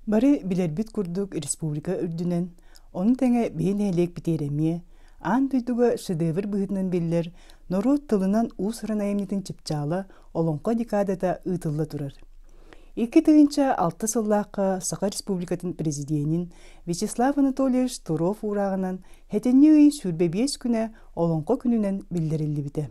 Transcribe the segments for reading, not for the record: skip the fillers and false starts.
Бары билэрбит курдук республика үрдүнэн, ону тэҥэ биһи нэһилиэкпитигэр эмиэ, аан дойдуга шедевр быһыытынан биллэр норуот тылынан уус-уран айымньытын чыпчаала Олоҥхо декадата ыытылла турар. 2006 сыллаахха Саха Республикатын Президенин Вячеслав Анатольевич Туров уурааҕынан сэтинньи ый 25 күнэ Олоҥхо күнүнэн биллэриллибитэ.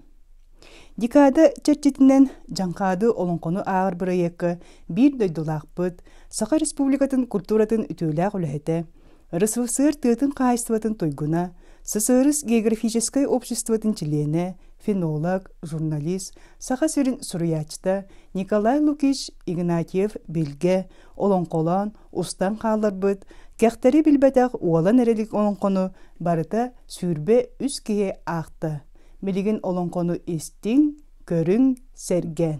Декада чэрчитинэн Дьаҥхаады олоҥхону ааҕар бырайыакка биир дойдулаахпыт, Саха Республикатын культуратын үтүөлээх үлэһитэ, РСФСР тыатын хаһаайыстыбатын туйгуна, ССРС географическай обществотын чилиэнэ, фенолог, журналист, Саха сирин суруйааччыта Николай Лукич Игнатьев-Билгэ олоҥхолоон, устан хаалларбыт, кэхтэри билбэтэх уолан эрэлик олоҥхону барыта 23 киһи аахта. Билигин олоҥхону истиҥ, көрүҥ, сэргээн.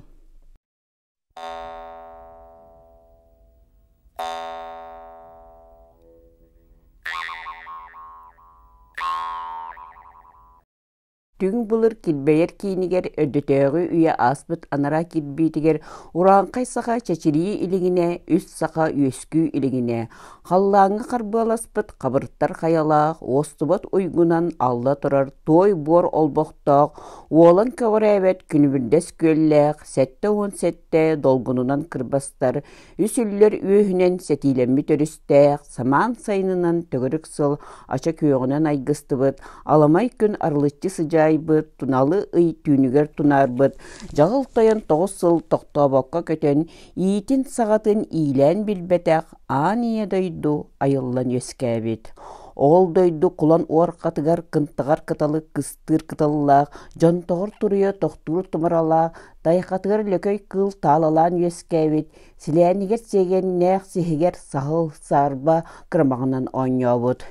Түҥ былыр килбэйэр киинигэр өрдөтөөҕү үйэ ааспыт анараа кирбиитигэр урааҥхай саха чэчирии илигинэ, үс саха үөскүү илигинэ, халлааҥҥа харбыаласпыт хабыртар хайалаах, уостубат уйгунан алла турар туой буор олбохтоох, уолан көҕүрээбэт күнүбүрдэс күөллээх, 77 долгунунан кырбастар, үс үллэр үөһүнэн сэтиилэммит өрүстээх, самаан сайынынан төгүрүк сыл ача күөҕүнэн айгыстыбыт, аламай күн арылыччы сыдьаайбыт, туналы ый түүнүгэр тунаарбыт, дьаҕыл тойон 9 сыл тохтообокко көтөн, иитин-саҕатын иилээн билбэтэх аан ийэ дойду айыллан үөскээбит. Ол дойду кулан уорҕатыгар кынтаҕар кыталык кыстыыр кыталлаах, дьонтоҕор туруйа тохтуур тумаралаах, тайҕатыгар лөкөй кыыл таалалаан үөскээбит, силээнигэр сиэгэннээх сиһигэр саһыл, саарба кырамаҕынан оонньообут.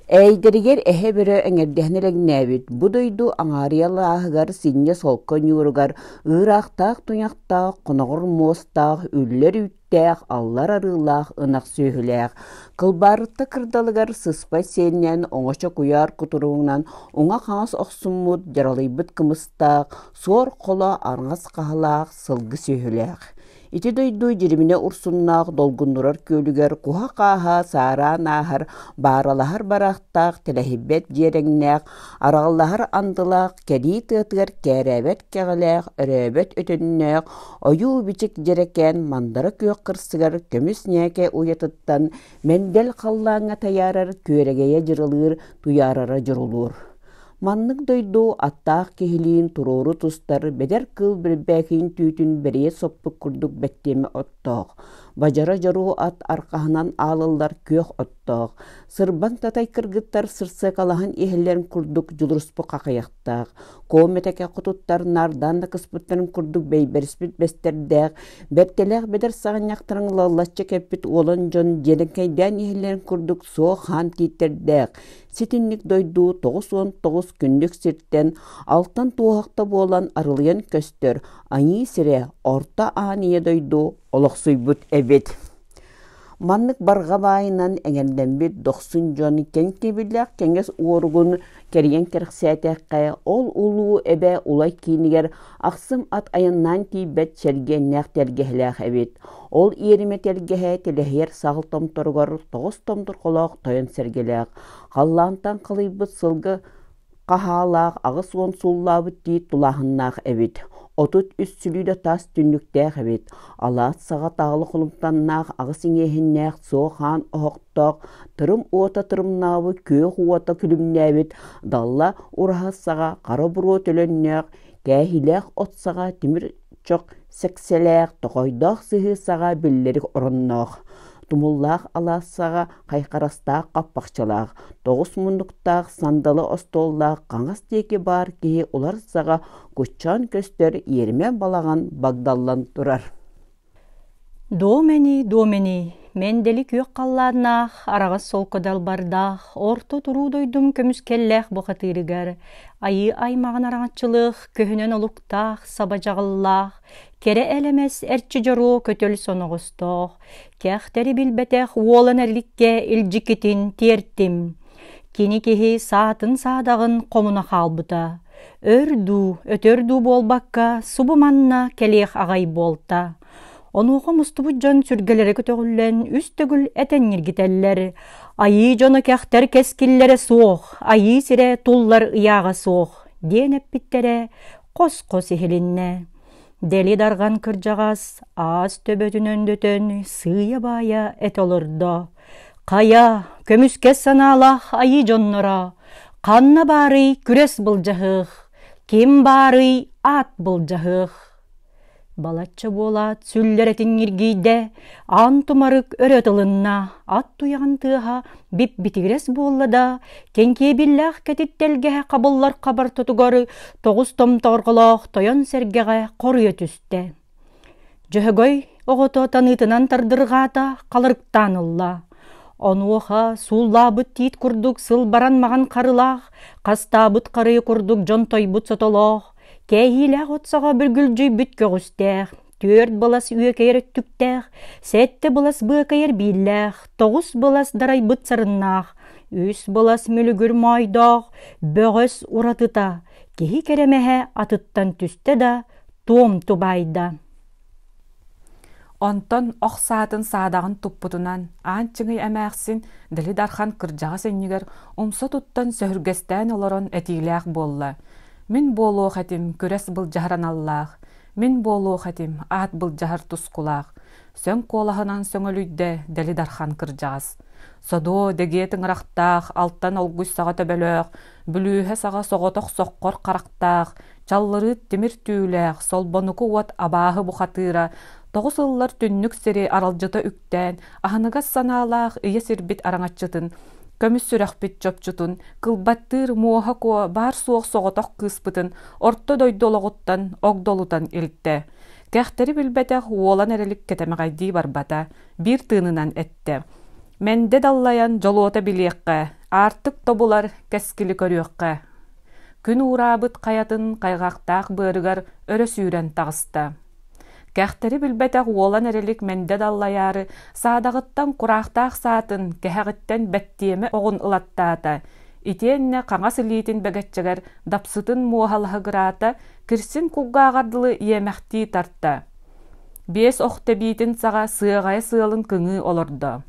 Ээйдэригэр эһэ бөрө эҥэрдэһэн элэҥнээбит, бу дойду аҥаарыйа алааһыгар синньэ солко ньууругар ыыраахтаах туйахтаах, хоноҕор муостаах, үллэр үүттээх, аллар арыылаах ынах сүөһүлээх, кылбаарытта кырдалыгар сыспай сиэннээн оҥочо куйаар кутуругунан уҥа-хаҥас охсуммут, дьаралыйбыт кымыстаах, суор холо арҕас хаһалаах сылгы сүөһүлээх. Ити дойду дьириминэ урсуннаах долгуннурар күөлүгэр куһа-хааһа саараан ааһар, бааралаһар бараахтаах, тэлэһийбэт дьиэрэҥнээх, араҕалаһар андылаах, кэлии тыатыгар кээрээбэт кэҕэлээх, өрөөбөт өтөннөөх, ойуу-бичик дьэрэкээн мандара күөх кырсыгар көмүс ньээкэ уйатыттан мэндэл халлааҥҥа тайаарар күөрэгэйэ дьырылыыр, туйаарара дьурулуур. Маннык дойду аттаах киһилиин туруору тустар бэдэр кыыл бирбээкин түүтүн бэрийэ соппут курдук бэттиэмэ оттоох, бадьара дьоруо ат арҕаһынан аалыллар күөх оттоох, сырбаҥ татай кыргыттар сырсыакалаһан иһэллэрин курдук дьулуруспут хахыйахтаах, куо-мэтэкэ хотуттар наардаан да кыспыттарын курдук бэйбэриспит бэстэрдээх, бэртэлээх бэдэр саҕынньахтарын лаллаччы кэппит уолан дьон дьиэрэҥкэйдээн иһэллэрин курдук суох хаан тииттэрдээх, Ситинник дойду 99 күннүк сиртэн алтан туоһахта буолан арылыйан көстөр Айыы сирэ Орто Аан Ийэ дойду олохсуйбут эбит. Маннык барҕа баайынан эҥэрдэммит дохсун дьон кэҥкэбиллээх кэҥэс уоругун кэрийэн кэрэхсээтэххэ, ол улуу эбэ улай киинигэр ахсым ат айаннаан тиийбэт чэлгиэннээх тэлгэһэлээх эбит. Ол иэримэ тэлгэһэ тэлэһийэр саҕыл томторугар тоҕус томторҕолоох тойон сэргэлээх, халлаантан халыйбыт сылгы хаһаалаах 80 суллаабыт тиит тулааһыннаах эбит. 33 сүлүүдэ таас түннүктээх эбит. Алаат саҕа таалы холумтаннаах аҕыс иҥиэһиннээх суох хаан оһохтоох, тырым уота тырымнаабыт, күөх уота күлүмнээбит, далла ураһа саҕа хара буруо төлөннөөх, кээһиилээх от саҕа тимир чох сэксэлээх, тоҕойдоох сыһыы саҕа биллэрик оронноох, тумуллаах алаас саҕа хайхарастаах хаппахчылаах, тоҕус муннуктаах сандалы остуоллаах хаҥас диэки баар киһи улар саҕа куччаан көстөр иэримэ балаҕан багдаллан турар. Дуомэний, дуомэний, мэндэли күөх халлааннаах, араҕас солко далбардаах, орто туруу дойдум көмүскэллээх бухатыырыгар, айыы аймаҕын араҥаччылыах, көһүнэн олуктаах, саба дьаҕыллаах, кэрэ элэмэс эрчи дьоруо көтөл соноҕостоох, кэхтэри билбэтэх уолан эриликкэ илдьикитин тиэртим. Кини киһи саатын-саадаҕын хомуна хаалбыта. Өр дуу, өтөр дуу буолбакка, субу манна кэлиэх аҕай буолта. Онуоха мустубут дьон сүргэлэрэ көтөҕүллэн үс төгүл этэн ньиргитэллэр. Айыы дьоно кэхтэр кэскиллэрэ суох, айыы сирэ туллар ыйааҕа суох диэн эппиттэрэ хос-хос иһилиннэ. Дэли дарҕан кырдьаҕас аас төбөтүн өндөтөн сыыйа-баайа этэ олордо. Хайа, көмүскэс санаалаах айыы дьонноро, ханна баарый күрэс былдьаһыах, ким баарый аат былдьаһыах? Балачча буолаат, сүллэр этиҥҥиргийдэ, аан тумарык өрө тылынна, ат туйаҕын тыаһа бип-битигирэс буолла да, кэҥкиэбиллээх кэтит тэлгэһэ хабыллар хабар тутугар тоҕус томторҕолоох тойон сэргэҕэ хоруйа түстэ. Дьөһөгөй оҕото таныытынан тардырҕаата, халырыктаан ылла. Онуоха сууллаабыт тиит курдук сылбаран маҕан харылаах, хастаабыт харыйа курдук дьон тойбут сотолоох, кээһиилээх от саҕа бүргүлдьүйбүт көҕүстээх, түөрт былас үөкэйэр өттүктээх, сэттэ былас быакайар бииллээх, тоҕус былас дарайбыт сарыннаах, үс былас мүлүгүр моойдоох, бөҕөс уратыта, киһи кэрэмэһэ атыттан түстэ да, туом тубайда. Онтон ох саатын саадаҕын туппутунан Аан Чыҥый эмээхсин Дэли Дархан кырдьаҕас иннигэр умса туттан сөһүргэстээн олорон этиилээх буолла: «Мин буолуох этим күрэс былдьаһар аналлаах, мин буолуох этим аат былдьаһар тускулаах» сөҥ куолаһынан сөҥөлүйдэ Дэли Дархан кырдьаҕас. Содуо дэгиэ тыҥырахтаах, алтан олгуй саҕа төбөлөөх, бүлүүһэ саҕа соҕотох соххор харахтаах, чаллырыыт тимир түүлээх, солбонуку уот абааһы бухатыыра, тоҕус ыллар түннүк сири аралдьыта үктээн, аһыныгас санаалаах ийэ сирбит араҥаччытын, көмүс сүрэхпит чопчутун, кылбаттыыр муоһа куо баар-суох соҕотох кыыспытын орто дойду олоҕуттан огдолутан илтэ. Кэхтэри билбэтэх уолан эрэлик кэтэмэҕэйдии барбата, биир тыынынан эттэ. Мэндэ даллайан дьолуота билиэххэ, аартык тобулар кэскили көрүөххэ. Күн уураабыт хайатын хайҕахтаах быарыгар өрө сүүрэн таҕыста. Кэхтэри билбэтэх уолан эрэлик мэндэ даллайаары саадаҕыттан кураахтаах саатын, кэһэҕиттэн бэттиэмэ оҕун ылаттаата. Итиэннэ хаҥас илиитин бэгэччэгэр дапсытын муоһалаһыгыраата, кирсин кулгааҕар дылы иэмэхтии тарта. Биэс ох тэбиитин саҕа сыаҕайа сыалын кыҥыы олордо.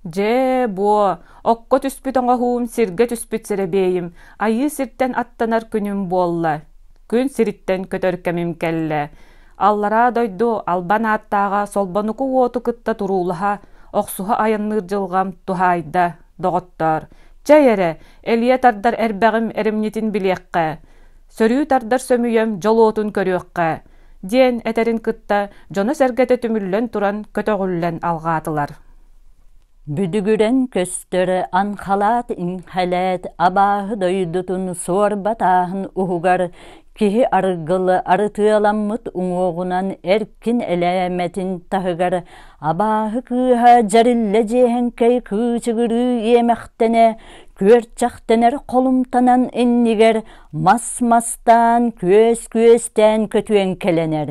Дьээ, буо, окко түспүт оҥоһуум, сиргэ түспүт сэрэбиэйим, айыы сиртэн аттанар күнүм буолла, күн сириттэн көтөр кэмим кэллэ. Аллараа дойду албан ааттааҕа Солбонуку уоту кытта туруулаһа, охсуһа айанныыр дьылҕам туһаайда, доҕоттоор. Чэй эрэ, элиэ тардар эрбэҕим эримньитин билиэххэ, сөрүү тардар сөмүйэм дьол уотун көрүөххэ, диэн этэрин кытта дьоно-сэргэтэ түмүллэн туран көтөҕүллэн алҕаатылар. Бүдүгүрэн көстөр анхалаат иҥхэлээт абааһы дойдутун суорба тааһын уһугар киһи аргылы арытыаламмыт уҥуоҕунан эркин элээмэтин таһыгар абааһы кыыһа дьэриллэ дьиэһэҥкэй кыычыгырыы иэмэхтэнэ күөрчэхтэнэр холумтанан иннигэр мас-мастаан күөс-күөстээн көтүөн кэлэнэр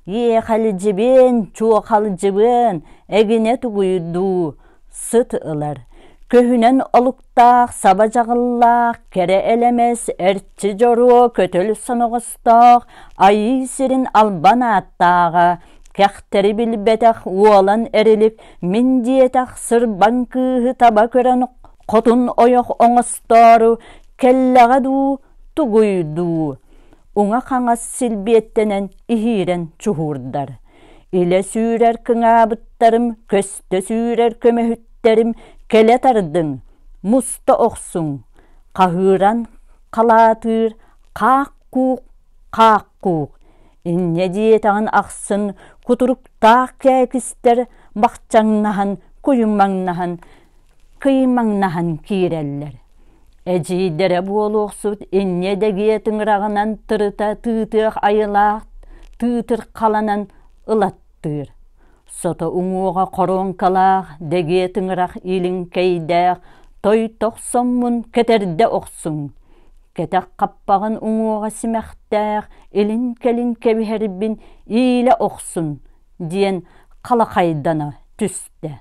Иэхэлдьибиэн, чуохалдьыбыан, эгинэ тугуйдуу сыт ылар. Көһүнэн олуктаах, саба дьаҕыллаах, кэрэ элэмэс, эрчи дьоруо, көтөл соноҕостоох, айыы сирин албан ааттааҕа, кэхтэри билбэтэх уолан эрилик, мин диэтэх сырбаҥ кыыһы таба көрөн хотун ойох оҥостоору кэллэҕэ дуу, тугуй дуу уҥа-хаҥас силбиэттэнэн иһиирэн чуһуурдар. Илэ сүүрэр кыҥаабыттарым, көстө сүүрэр көмөһүттэрим кэлэ тардыҥ, муста охсуҥ, хаһыыран халаатыыр хаах-куук, хаах-куук. Инньэ диэтэҕин ахсын кутуруктаах кээкистэр бахчаҥнаһан, куйумаҥнаһан кыймаҥнаһан киирэллэр. Эдьиийдэрэ буолуохсут инньэ дэгиэ тыҥыраҕынан тырыта тыытыах айылаах тыытырхаланан ылаттыыр. Сото уҥуоҕа хоруоҥкалаах дэгиэ тыҥырах илиҥкэйдээх тойтох соммун кэтэрдэ охсуҥ. Кэтэх хаппаҕын уҥуоҕа симэхтээх илин-кэлин кэбиһэрбин иилэ охсун диэн халахайдана түстэ.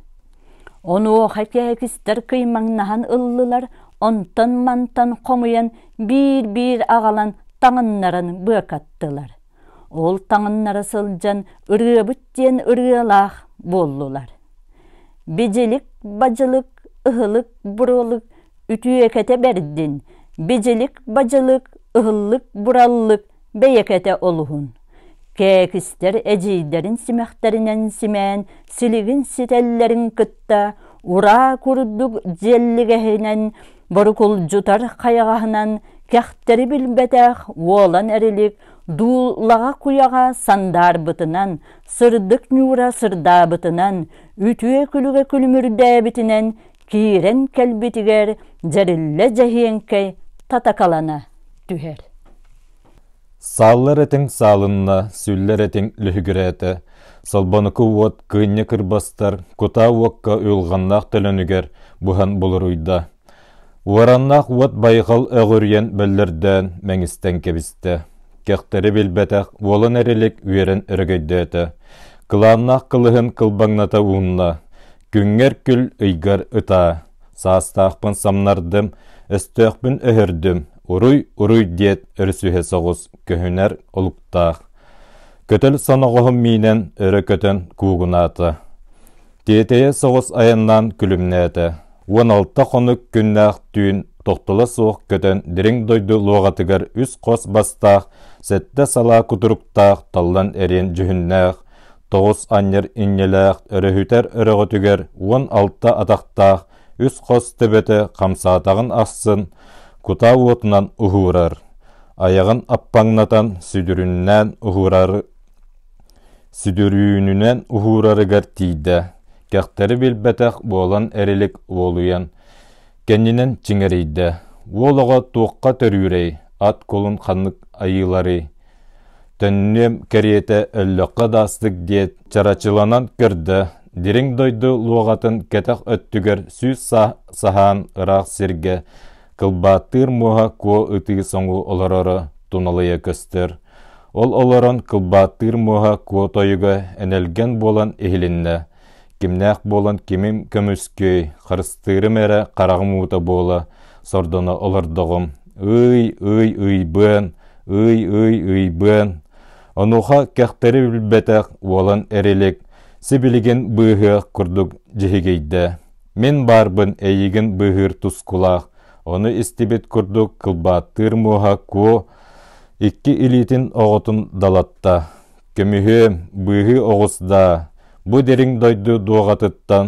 Онуоха кээкистэр кыймаҥнаһан ыллылар, онтон-мантан хомуйан биир-биир аҕалан таҥыннаран быакаттылар. Ол таҥыннара сылдьан ырыабыт диэн ырыалаах буоллулар. Бидилик-бадьылык, ыһылык-буруолук үтүөкэтэ бэрдин, бидилик-бадьылык, ыһыллык-бураллык бэйэкэтэ олуһун. Кээкистэр эдьиийдэрин симэхтэринэн симээн силигин ситэллэрин кытта ураа курдук дьиэллигэһинэн борукулдьутар хайаҕаһынан кэхтэри билбэтэх уолан эрилик дуулаҕа куйаҕа сандаарбытынан, сырдык ньуура сырдаабытынан, үтүө күлүгэ күлүмүрдээбитинэн киирэн кэлбитигэр дьэриллэ дьэһиэҥкэй татакалана түһэр. Сааллар этиҥ саалынна, сүллэр этиҥ лүһүгүрээтэ, Солбонуку уот кыынньа кырбастар кутаа уокка уйулҕаннаах төлөнүгэр буһан булуруйда. Уораннаах уот байҕал өҕүрүйэн бөллөрдөөн мэҥистэн кэбистэ. Кэхтэри билбэтэх уолан эрилик үөрэн өрөгөйдөөтө. Кылааннаах кылыһын кылбаҥната уунна. Күҥҥэр күл, ыйгар ытаа. Саастаахпын самнардым, өстөөхпүн өһөрдүм, уруй, уруй диэт өрүсүһэ соҕус көһүнэр олуктаах. Көтөл соноҕоһун миинэн өрө көтөн куугунаата. Тиэтэйэ соҕус айаннаан күлүмнээтэ. 16 хонук күннээх түүн тохтоло суох көтөн дириҥ дойду луоҕатыгар үс хос бастаах, сэттэ салаа кутуруктаах таллан эриэн дьүһүннээх, тоҕус анньар инньэлээх өрөһүтэр өрөҕөтүгэр 16 атахтаах үс хос төбөтө хамсаатаҕын ахсын кутаа уотунан уһуурар, айаҕын аппаҥнатан сүдүрүннээн уһуурар Сүдүрүүнүнэн уһуурарыгар тиийдэ, кэхтэри билбэтэх буолан эрилик уолуйан, кэннинэн чиҥэрийдэ: «Уол оҕо туохха төрүүрэй, ат кулун ханнык айыыларый? Төннүөм кэриэтэ өллөххө да астык» диэт, чарачыланан көрдө, дириҥ дойду луоҕатын кэтэх өттүгэр сүүс саһаан ыраах сиргэ кылбааттыыр муоһа куо ытыы соҥуу олороро туналыйа көстөр. Ол олорон кылбааттыыр муоһа куо тойуга энэлгэн буолан иһилиннэ. Кимнээх буолан кимим көмүскүөй, харыстыырым эрэ хараҕым уута буола сордоно олордоҕум. Ый, ый, ыйбыан, ый, ый, ыйбыан. Онуоха кэхтэри билбэтэх уолан эрилик сибилигин быыһыах курдук дьиһигийдэ. Мин баарбын эйигин быыһыыр тускулаах, ону истибит курдук кылбааттыыр муоһа куо Икки илиитин оҕотун далатта, «Көмүһүөм, быыһыы оҕус даа, бу дириҥ дойду дуоҕатыттан»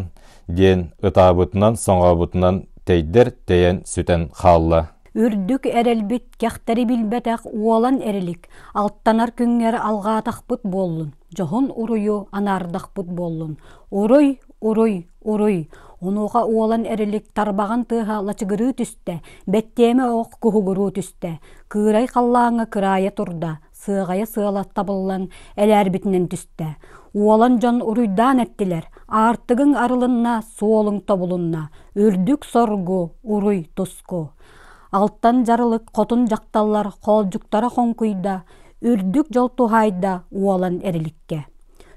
диэн ытаабытынан-соҥообутунан тэйдэр тэйэн сүтэн хаалла. Үрдүк эрэлбит кэхтэри билбэтэх уолан эрилик, алтанар күҥҥэр алҕаатахпыт буоллун, дьоһун уруйу анаардахпыт буоллун. Уруй, уруй, уруй! Онуоха уолан эрилик тарбаҕын тыаһа лачыгырыы түстэ, бэттиэмэ ох куһугуруу түстэ. Кыырай халлааҥҥа кыраайа турда, сыаҕайа сыала табыллан элээрбитинэн түстэ. Уолан дьон уруйдаан эттилэр, аартыгыҥ арылынна, суолуҥ тобулунна, үрдүк соргу, уруй туску. Алтан дьарылык хотун дьахталлар хоолдьуктара хоҥкуйда, үрдүк дьол туһаайда уолан эриликкэ.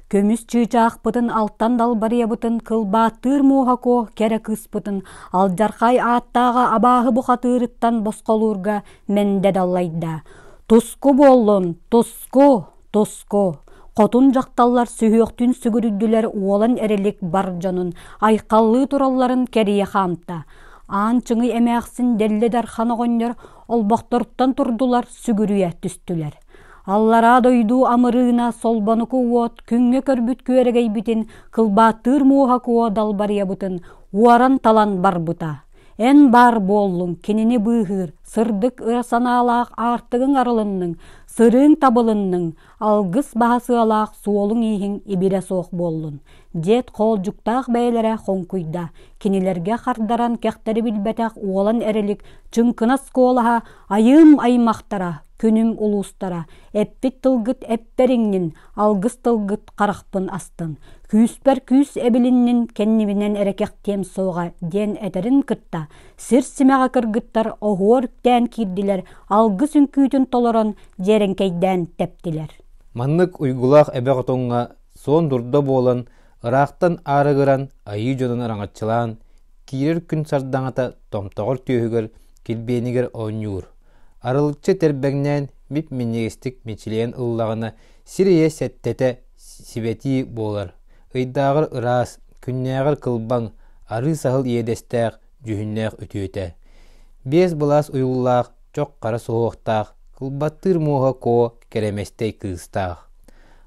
Көмүс чыычаахпытын алтан далбарыйабытын кылбааттыыр муоһа куо кэрэ кыыспытын алдьархай ааттааҕа абааһы бухатыырыттан босхолуурга мэндэ даллайда. Туску буоллун, туску, туску! Хотун дьахталлар сүһүөхтүүн сүгүрүйдүлэр уолан эрилик бар дьонун айхаллыы туралларын кэрийэ хаамта. Аан чыҥый эмээхсин Дэллэ Дархан оҕонньор олбохтортон турдулар сүгүрүйэ түстүлэр. Аллараа дойду амырыына солбонуку уот күҥҥэ көрбүт күөрэгэйбитин кылбааттыыр муоһа куо далбарыйабытын уоран талан барбыта. Эн баар буоллуҥ, кинини быыһыыр, сырдык ыра санаалаах аартыгыҥ арылынныҥ, сырыыҥ табылынныҥ, алгыс баһа сыалаах суолуҥ-ииһиҥ ибирэ суох буоллун. Диэт хоолдьуктаах бэйэлэрэ хоҥкуйда, кинилэргэ хардаран кэхтэри билбэтэх уолан эрилик чыҥкынас куолаһа айыым аймахтара, күнүм улуустара, эппит тылгыт эппэр иҥнин, алгыс тылгыт харахпын астын, күүспэр күүс эбилиннин кэннибинэн эрэ кэхтиэм суоҕа диэн этэрин кытта сир симэҕэ кыргыттар оһуор үктээн киирдилэр, алгыс үҥкүүтүн толорон дьиэрэҥкэйдээн тэптилэр. Маннык уйгулаах эбэ хотуҥҥа суон дурда буолан, ыраахтан аарыгыран, айыы дьонун араҥаччылаан, киирэр күн сардаҥата томтоҕор түөһүгэр, килбиэнигэр оонньуур. Арылыччы тэрбэҥнээн, мип-минньигэстик мичилийэн ыллаҕына, Сир ийэ сэттэтэ сибэтии буолар, ыйдааҕар ыраас, күннээҕэр кылбаҥ, арыы саһыл иэдэстээх, дьүһүннээх үтүөтэ. Биэс былаас уйуллаах, чох хара суһуохтаах, кылбаттыыр муоһа куо кэрэмэстэй кыыстаах.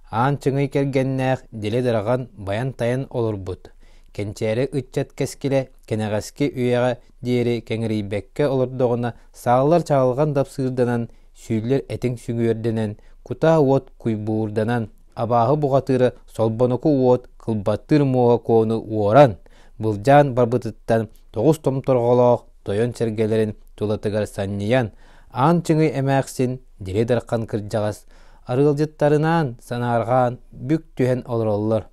Аан чыҥый кэргэннээх дэлэ-дараҕан байан-тайан олорбут, кэнчээри ыччат кэскилэ кэнэҕэски үйэҕэ диэри кэҥэрийбэккэ олордоҕуна сааллар чаҕылҕан дапсыырданан, сүүллэр этиҥ сүгүөрдэнэн, кутаа уот куйбуурданан, абааһы бухатыыра солбонуку уот кылбаттыыр муоһа куону уоран, былдьаан барбытыттан тоҕус томторҕолоох тойон сэргэлэрин тулатыгар санньыйан, Аан Чыҥый эмээхсин Дири Дархан кырдьаҕас арыалдьыттарынаан санаарҕаан бүк түһэн олороллор.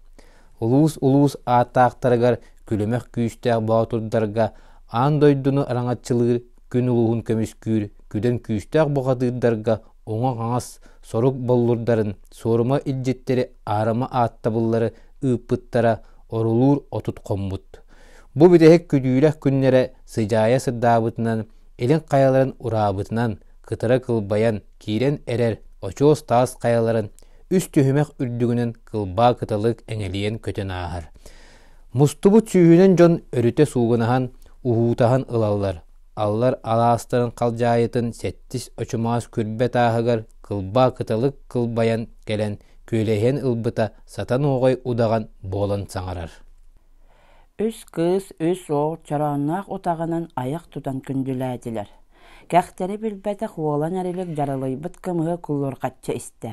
Улуус-улуус ааттаахтарыгар күлүмэх күүстээх боотурдарга аан дойдуну араҥаччылыыр күн улууһун көмүскүүр күдэн күүстээх бухатыырдарга уҥа-хаҥас сорук боллурдарын суорума илдьиттэри аарыма ааттабыллары ыыппыттара орулуур 30 хоммут. Бу бүтэһик күдүүлэх күннэрэ сыдьаайа сырдаабытынан, илин хайаларын ураабытынан кытара кылбайан киирэн эрэр очуос таас хайаларын үс түһүмэх үрдүгүнэн кылбаа кыталык эҥэлийэн көтөн ааһар. Мустубут сүүһүнэн дьон өрүтэ суугунаһан, уһуутаһан ылаллар. Аллар алаастарын халдьаайытын сэттис очумаас күрбэ тааһыгар кылбаа кыталык кылбайан кэлэн күөлэһийэн ылбыта сатан уоҕай удаҕан буолан саҥарар. Үс кыыс, үс уол чороонноох утаҕынан айах тутан күндүлээтилэр. Кэхтэри билбэтэх уолан эрилик дьаралыйбыт кымыһы куллурҕаччы истэ.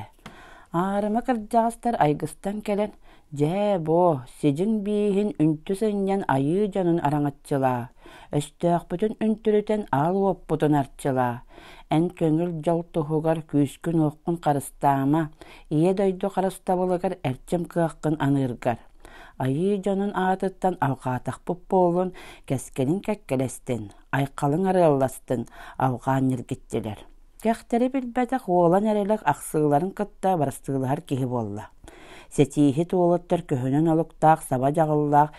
Аарыма кырдьаҕастар айгыстан кэлэн, «Дьээ, буо, сидьиҥ бииһин үнтү сынньан айыы дьонун араҥаччылаа, өстөөхпүтүн үнтүрүтэн аал уоппутун арчылаа, эн көҥүл дьол туһугар күүскүн-уоххун харыстаама, Ийэ дойду харыстабылыгар эрчим кыаххын аныыргар. Айыы дьонун аатыттан алҕаатахпыт буоллун, кэскилин кэккэлэстин, айхалыҥ арыалластын, алҕаан ньиргиттилэр. Кэхтэри билбэтэх уолан эрэлэх ахсыыларын кытта барыстыылаһар киһи буолла. Сэтииһит уолаттар көһүнэн олуктаах саба дьаҕыллаах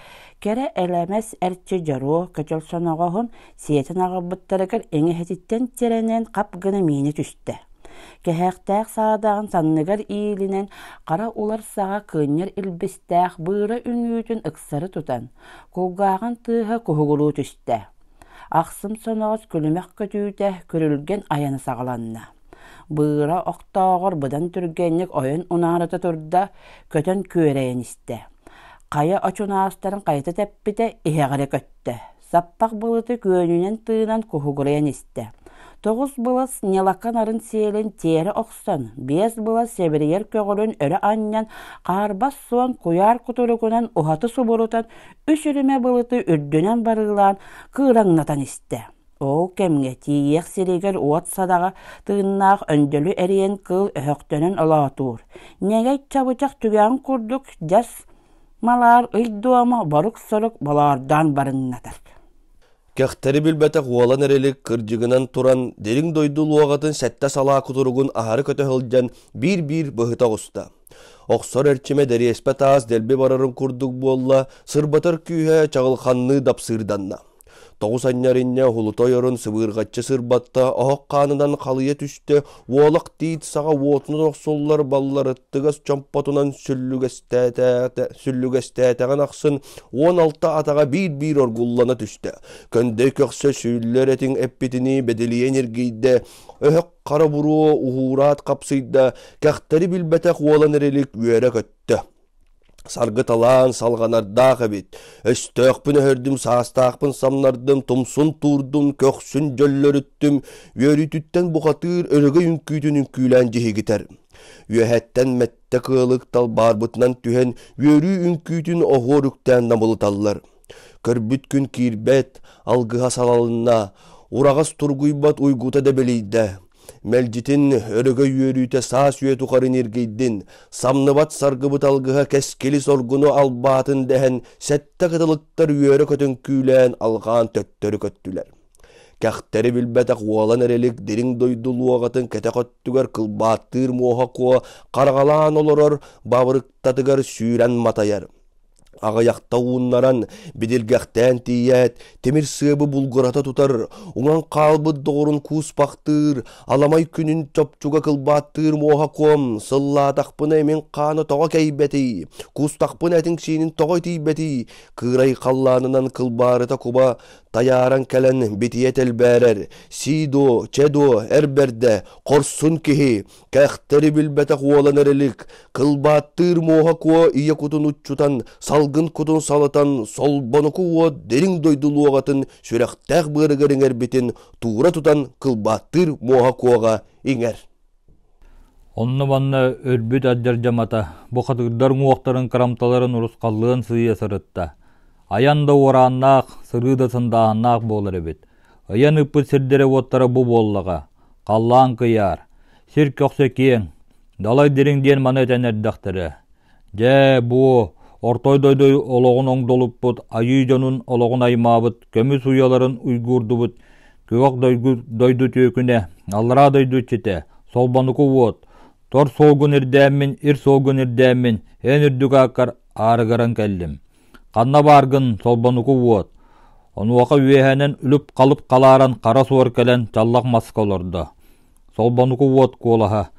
кэрэ элэмэс эрчи дьоруо көтөл соноҕоһун сиэтин аҕалбыттарыгар иҥэһэтиттэн тирэнэн хап гына миинэ түстэ. Кэһэхтээх саадаҕын санныгар иилинэн хара улар саҕа кыынньар илбистээх быыра үҥүүтүн ыксары тутан, кулгааҕын тыаһа куһугуруу түстэ. Ахсым соноҕос күлүмэх көтүүтэ күрүлгэн айана саҕаланна. Быыра охтооҕор быдан түргэнник ойон унаарыта турда, көтөн күөрэйэн истэ. Хайа очунаастарын хайыта тэппитэ иһэҕирэ көттө. Саппах былыты күөнүнэн тыынан куһугурайан истэ. Тоҕус былас ньалака нарын сиэлин тиэрэ охсон, биэс былас сэбирийэр көҕүлүн өрө анньан, хаарбас суон куйаар кутуругунан уһаты субурутан, үс үрүмэ былыты үрдүнэн барыылаан кыыраҥнатан истэ. Ол кэмҥэ тиийиэх сиригэр уот садаҕа тыыннаах өндөлү эриэн кыыл өһөхтөнөн олоотуур. Ньэгэй чабычах түгэҕин курдук дьас Малаар ый дуома борук-сорук болоордоон барыҥнатар. Кэхтэри билбэтэх уолан эрилик кырдьыгынан туран дириҥ дойду луоҕатын сэттэ салаа кутуругун аһары көтө сылдьан биир-биир быһыта оҕуста. Охсор эрчимэ дэриэспэ таас дэлби барарын курдук буолла, сырбатар күүһэ чаҕылханныы дапсыырданна. Тоҕус анньар инньэ уһулута ойорун сыбыырҕаччы сырбатта, оһох хаанынан халыйа түстэ, уолах тиит саҕа уотунан охсуллар балларыттыгас чомпотунан сүллүгэстээтэҕин ахсын 16 атаҕа биир-биир оргуллана түстэ. Көндөй көхсө сүүллэр этиҥ эппитинии бэдилийэн эргийдэ, өһөх хара буруо уһуураат хапсыйда, кэхтэри билбэтэх уолан эрилик үөрэ көттө. Саргы талаан салҕанардаах эбит. Өстөөхпүн өһөрдүм, саастаахпын самнардым, тумсун туурдум, көхсүн дьөллөрүттүм, үөрүүтүттэн бухатыыр өрөгөй үҥкүүтүн үҥкүүлээн дьиһигитэр. Үөһэттэн мэттэ кыалык талбаарбытынан түһэн, үөрүү үҥкүүтүн оһуор үктээн намылыталлар. Көрбүт күн киирбэт, алгыһа салалынна, ураҕас тургуйбат уйгута дэбилийдэ. Мэлдьитин өрөгөй үөрүүтэ саас үйэ тухары ньиргийдин, самныбат саргыбыт алгыһа кэскили соргуну албаатын дэһэн сэттэ кытылыктар үөрэ көтөн күүлээн алҕаан төттөрү көттүлэр. Кэхтэри билбэтэх уолан эрилик дириҥ дойду луоҕатын кэтэх өттүгэр кылбааттыыр муоһа куо хараҕалаан олорор бабырыктатыгар сүүрэн матайар. Аҕыйахта ууннаран, бидилгэхтээн тиийээт, тимир сыабы булгурата тутар, уҥан хаалбыт доҕорун кууспахтыыр, аламай күнүн чопчуга кылбааттыыр муоһа куом, сыллаатахпына имин хаана тоҕо кэйбэтий, куустахпына этиҥ-сиинин тоҕо итийбэтий, кыырай халлаанынан кылбаарыта куба тайааран кэлэн битийэ тэлбээрэр, сии дуо, чэ дуо, эр бэрдэ, хорсун киһи, Кэхтэри билбэтэх уолан эрилик, кылбааттыыр муоһа куо ийэ кутун уччутан, салгын кутун салатан, солбонуку уот дириҥ дойду луоҕатын сүрэхтээх быарыгар иҥэрбитин туура тутан кылбааттыыр муоһа куоҕа иҥэр. Онно-манна өлбүт алдьардьамата, бухатыырдар уҥуохтарын кырамталарын урусхаллыан сыыйа сырытта. Айан да уорааннаах, сырыы да сындааһыннаах буолар эбит. Ыйан ыппыт сирдэрэ-уоттара бу буоллаҕа. Халлаан кыйаар, сир көхсө киэҥ, далай дириҥ диэн маны этэн эрдэхтэрэ. Дьэ, бу ортой дойду олоҕун оҥдолуппут, айыы дьонун олоҕун аймаабыт, көмүс уйаларын уйгуурдубут күөх дойду, дойду түөкүнэ, аллараа дойду иччитэ, солбонуку уот, тор суолгун ирдээммин, ир суолгун ирдээммин, эн үрдүк ааккар аарыгыран кэллим. Ханна бааргын, солбонуку уот? Онуоха үөһэнэн үлүп-халып халааран хара суор кэлэн чаллах маска олордо. Солбонуку уот куолаһа.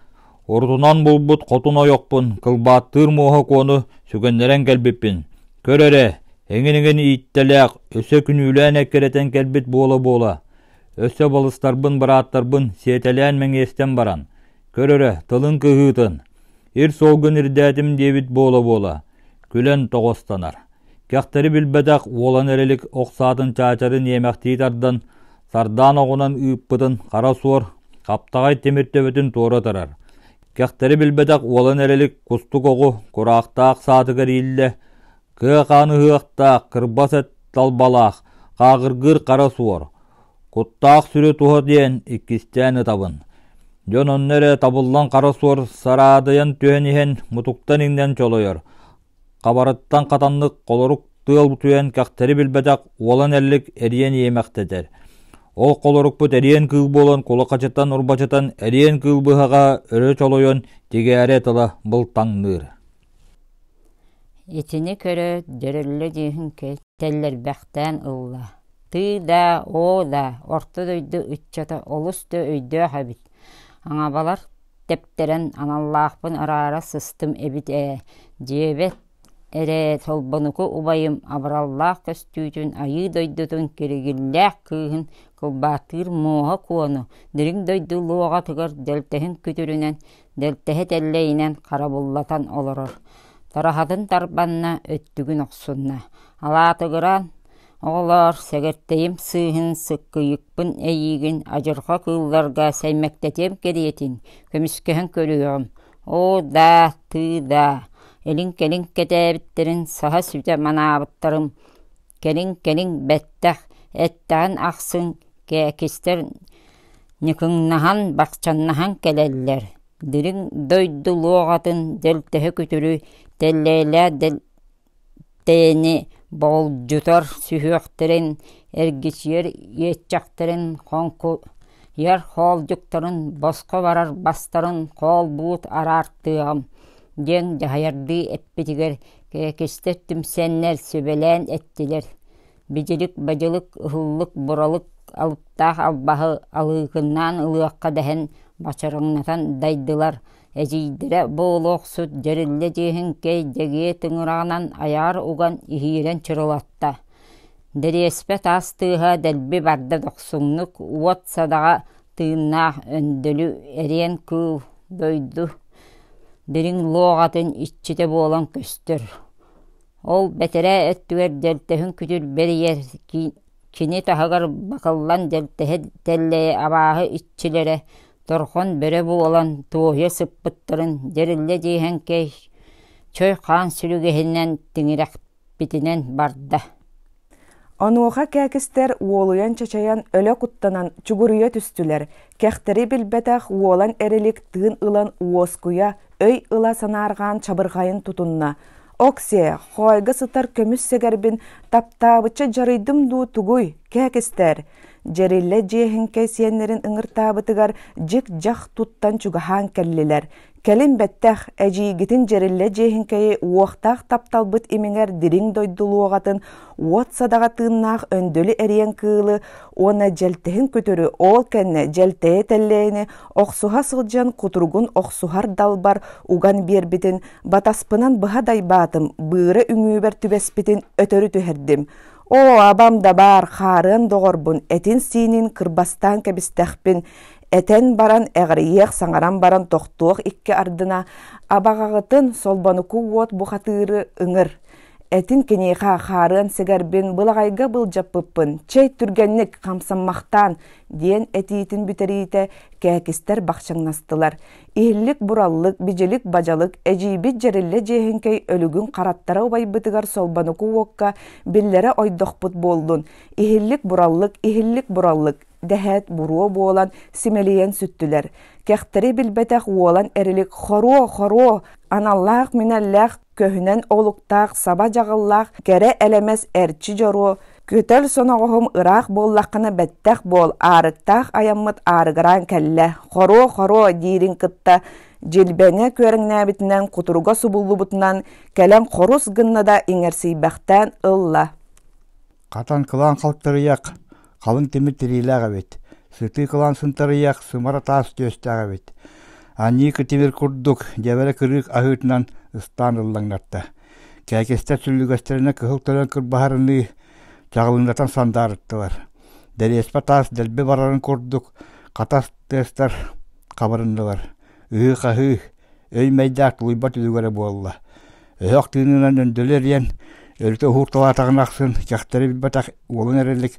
Урутунан булбут хотун ойохпун, кылбааттыыр муоһа куону сүгэннэрэн кэлбиппин. Көр эрэ, эҥин-эҥин ииттэлээх, өссө күнүүлээн эккирэтэн кэлбит буола-буола. Өссө балыстарбын, бырааттарбын сиэтэлээн мэҥиэстэн баран. Көр эрэ, тылын кыһыытын. Ир суолгун ирдээтим диэбит буола-буола. Күлэн тоҕостанар. Кэхтэри билбэтэх уолан эрэлик ох саатын чаачарын иэмэхтии тардан, сардаан оҕунан ыыппытын хара суор хаптаҕай тимир төбөтүн туора тарар. Кэхтэри билбэтэх уолан эрэлик кустук оҕу кураахтаах саатыгар ииллэ, кыа хаан ыһыахтаах, кырбас эт талбалаах, хааҕыргыыр хара суор. Куттаах сүрү туһа диэн иккистээн ытабын. Дьон онно эрэ табыллан хара суор сараадыйан түһэн иһэн мутуктан иҥнэн чолойор. Хабарыттан хатаннык холорук тыал түһэн кэхтэри билбэтэх уолан эллик эриэн иэмэхтэтэр. Ол холорукпут эриэн кыыл буолан кулахачытан урбачытан эриэн кыыл быһаҕа өрө чолойон тигээрэ тыла былтаҥныыр. Итини көрөөт, дьөрөллө дьиэһиҥкэ тэллэрбэхтээн ылла: «Тыы да, оо да, орто дойду ыччата олус да өйдөөх эбит, аҥабалар тэптэрэн аналлаахпын араара сыстым эбит ээ, дьиэбэт эрэ Солбонуку убайым абыраллаах көстүүтүн айыы дойдутун киригиллээх кыыһын кылбааттыыр муоһа куону дириҥ дойду луоҕатыгар дэлтэһин күтүрүнэн дэлтэһэ тэллэйинэн харабыллатан олорор. Тараһатын тарбанна, өттүгүн охсунна. Алаатыгыраан, оҕолоор, сэгэртэйим сыыһын, сыккыйыкпын эйиигин адьырҕа кыылларга сэймэктэтиэм кэриэтин, көмүскэһэн көрүөҕүм. Оо даа, тыы даа, илин-кэлин кэтээбиттэрин саһа сүтэ манаабыттарым. Кэлин-кэлин бэттэх, эттэҕин ахсын кээкистэр Ньыкыҥнаһан, бахчаннаһан кэлэллэр, дириҥ дойду луоҕатын дьэлтэһэ күтүрү тэллэйлээх дэлтэйэни боҕулдьутар сүһүөхтэрин, эргичийэр иэччэхтэрин хоҥкуйар хоолдьуктарын босхо барар бастарын хоол-буут араартыаҕым диэн дьаһайардыы эппитигэр кээкистэр түмсэннэр сүбэлээн эттилэр Бидилик-бадьылык, ыһыллык-буралык алыптаах албаһы алыыкыннаан ылыахха дэһэн бачарыҥнатан дайдылар, эдьиийдэрэ буолуохсут дьэриллэ дьиэһиҥкэй дьэгиэ тыҥыраҕынан айаҕар уган иһиирэн чырылатта. Дэриэспэ таас тыаһа дэлби барда дохсуннук уот садаҕа тыыннаах өндөлү эриэн кыыл дойду дириҥ луоҕатын иччитэ буолан көстөр. Ол бэтэрээ өттүгэр дьэлтэһин күтүр бэрийэр кини таһыгар бакыллан дьэлтэһэ тэллэйэ абааһы иччилэрэ торхон бөрө буолан туоһуйа сыппыттарын дьэриллэ дьиэһэҥкэй чой хаан сүлүгэһинэн тиҥирэхпитинэн барда. Онуоха кээкистэр уолуйан-чачайан өлө куттанан чугуруйа түстүлэр, кэхтэри билбэтэх уолан эрилик тыын ылан уоскуйа, өй ыла санаарҕаан чабырҕайын тутунна. Оксиэ, хоойго сытар көмүс сэгэрбин таптаабычча дьарыйдым дуу тугуй, кээкистэр? Дьэриллэ дьиэһиҥкэй сиэннэрин ыҥыртаабытыгар дьик-дьах туттан чугаһаан кэллилэр. Кэлин бэттэх, эдьиийгитин Дьэриллэ Дьиэһиҥкэйи уохтаах тапталбыт имиҥэр дириҥ дойду луоҕатын уот садаҕа тыыннаах өндөлү эриэн кыылы уонна дьэлтэһин күтүрү ол кэннэ дьэлтэйэ тэллэйини охсуһа сылдьан кутуругун охсуһар далбар уган биэрбитин батаспынан быһа дайбаатым, быыра үҥүүбэр түбэспитин өтөрү түһэрдим. Оо, абам да баар, хаарыан доҕорбун, этин-сиинин кырбастаан кэбистэхпин, этэн баран эҕирийиэх саҥаран баран тохтуох икки ардына абаҕаҕытын солбонуку уот бухатыыры ыҥыр этин киниэхэ хаарыан сэгэрбин былаҕайга былдьаппыппын чэй түргэнник хамсаммахтаан диэн этиитин бүтэриитэ кээкистэр бахчыҥнастылар иһиллик-бураллык бидьилик-бадьалык эдьиийбит дьэриллэ дьиэһиҥкэй өлүгүн хараттара убайбытыгар солбонуку уокка биллэрэ ойдохпут буоллун иһиллик-бураллык иһиллик-бураллык дэһээт буруо буолан симэлийэн сүттүлэр. Кэхтэри билбэтэх уолан эрилик хоруо-хоруо аналлаах минэллээх көһүнэн олуктаах саба дьаҕыллаах кэрэ элэмэс эрчи дьоруо көтөл соноҕоһум ыраах буоллаххына бэттэх буол аарыктаах айаммыт аарыгыраан кэллэ хоруо-хоруо диирин кытта дьилбэҥэ күөрэҥнээбитинэн кутуруга субуллубутунан кэлэн хорус гынна да иҥэрсийбэхтээн ылла. Хатан кылаан халтарыйах, халыҥ тимир тириилээх эбит, сытыы кылаан сынтарыйах, сымара таас түөстээх эбит. Аньыыкы тимир курдук дьэбэрэ кырыык аһыытынан ыстаан ыллаҥнатта. Кээкистэр сүллүгэстэринэ кыһыл төлөн кырбаһарыныы чаҕылыҥнатан сандаарыттылар. Дэриэспэ таас дэлби барарын курдук хатас тыастар хабырыннылар. Ыһыы-хаһыы, өй-мэйдээх тулуйбат үлүгэрэ буолла. Өһөх тыынынан өндөлү эрийэн, өрүтэ уһуурталаатаҕын ахсын кэхтэри билбэтэх уолун эрэлик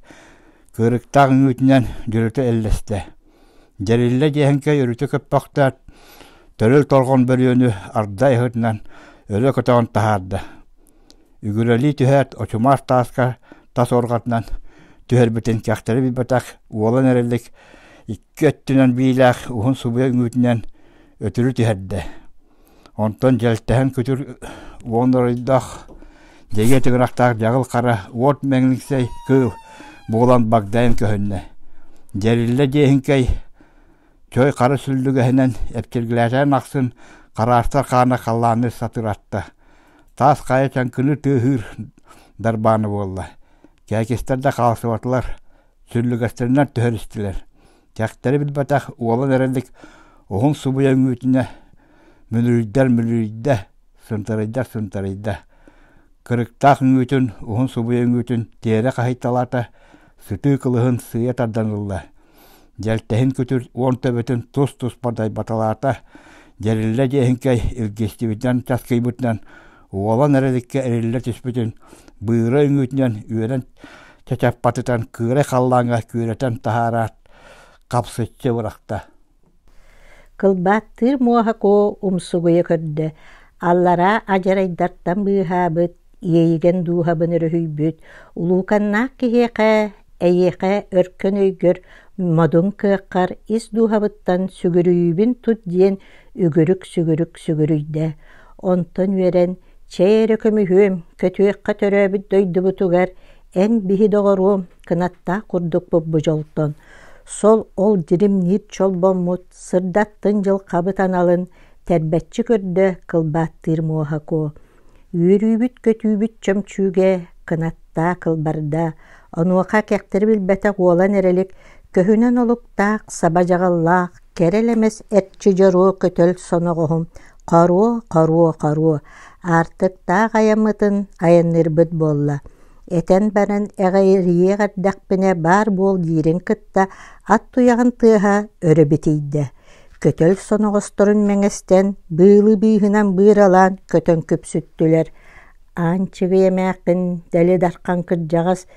кыырыктаах үҥүүтүнэн дьөрүтэ эллэстэ. Дьэриллэ дьиэһэҥкэй өрүтэ көппөхтөөт, төрөл торҕон бөрүөнү арда ыһытынан өрө көтөҕөн таһаарда. Үгүрэлии түһээт, очумаас тааска тас орҕатынан түһэрбитин кэхтэри билбэтэх уолан эрэлик икки өттүнэн биилээх уһун субуйа үҥүүтүнэн өтүрү түһэрдэ. Онтон дьэлтэһэн күтүр уон оройдоох дьэгэ тыгырахтаах дьаҕыл хара уот мэҥликсэй кыыл буолан багдайан көһүннэ. Дьэриллэ дьиэһиҥкэй чой хара сүллүгэһинэн эпчиргэлээтээн ахсын хараастар хаана халлааны сатыратта. Таас хайа чаҥкыны тыаһыыр дарбаана буолла. Кээкистэр да хаалсыбатылар, сүллүгэстэринэн түһэристилэр. Кэхтэри билбэтэх уолан эрэлик уһун субуйа үҥүүтүнэ мүлүрүйдэр мүлүрүйдэ, сынтарыйдар сынтарыйда. Кырыктаах үҥүүтүн уһун субуйа үҥүүтүн тиэрэ хаһыйталаата, сытыы кылыһын сыыйа тардан ылла. Дьэлтэһин күтүр уон төбөтүн тус-туспа дайбаталаата, дьэриллэ дьиэһиҥкэй илгистибитинэн часкыйбытынан уолан эрэликкэ эриллэ түспүтүн быыра үҥүүтүнэн үөрэн чачаппатытан кыырай халлааҥҥа күөрэтэн таһаараат хапсыччы бырахта. Кылбааттыыр муоһа куо умсугуйа көрдө, аллараа адьарайдартан быыһаабыт, иэйигэн дууһабын өрүһүйбүт улууканнаах киһиэхэ, эйиэхэ өркөн өйгөр, модун кыаххар ис дууһабыттан сүгүрүйүүбүн тут диэн үгүрүк-сүгүрүк сүгүрүйдэ. Онтон үөрэн, чэй эрэ көмүһүөм, көтүөххэ төрөөбүт дойдубутугар эн биһи доҕоруом кынаттаах курдукпут бу дьолтон. Сол ол дьиримниир чолбоммут сырдаттын дьылҕабыт аналын тэрбэччи көрдө кылбааттыыр муоһа куо. Үөрүүбүт-көтүүбүт чөмчүүгэ кынаттаа кылбарда, онуоха кэхтэри билбэтэх уолан эрэлик көһүнэн олуктаах саба дьаҕыллаах кэрэ элэмэс эрчи дьоруо көтөл соноҕоһум хоруо хоруо хоруо аартыктаах айаммытын айанныырбыт буолла этэн баран эҕирийиэх эрдэхпинэ баар буол диирин кытта ат туйаҕын тыаһа өрө битийдэ көтөл соноҕосторун мэҥэстэн быылы быыһынан быыралаан көтөн күпсүттүлэр аан чыгый эмээххин дэли дархан кырдьаҕас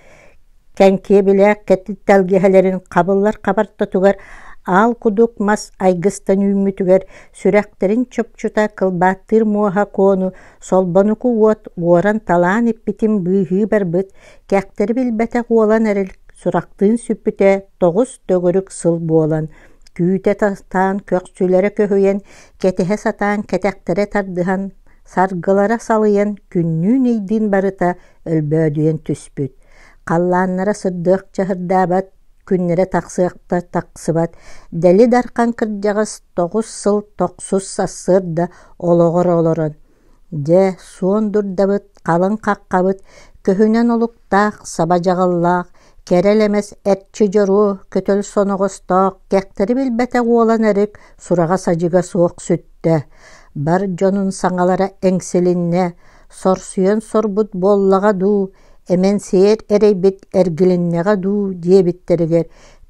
Кэҥкиэбилээх кэтит тэлгэһэлэрин хабыллар хабартатыгар аал кудук мас айгыстан үүммүтүгэр сүрэхтэрин чопчута кылбааттыыр муоһа куону солбонуку уот уоран-талаан иппитин быыһыы барбыт, кэхтэри билбэтэх уолан эрэл сурахтыын сүппүтэ тоҕус төгүрүк сыл буолан, күүтэ сатаан көхсүлэрэ көһүйэн, кэтэһэ сатаан кэтэхтэрэ тардыһан, саргылара салыйан күннүүн-ыйдыын барыта өлбөөдүйэн түспүт. Халлааннара сырдыах чаһырдаабат, күннэрэ тахсыахта тахсыбат Дэли Дархан кырдьаҕас 9 сыл тохсус сарсыарда олоҕор олорон, дьэ, суон дурдабыт, халыҥ хаххабыт, көһүнэн олуктаах, саба дьаҕыллаах, кэрэ элэмэс эрчи дьоруо көтөл соноҕостоох, кэхтэри билбэтэх уолан эрик сураҕа-садьыга суох сүттэ. Бар дьонун саҥалара эҥсилиннэ, сорсуйан сорбут буоллаҕа дуу, эмэн-сиэр эрэйбит эргилиннэҕэ дуу диэбиттэригэр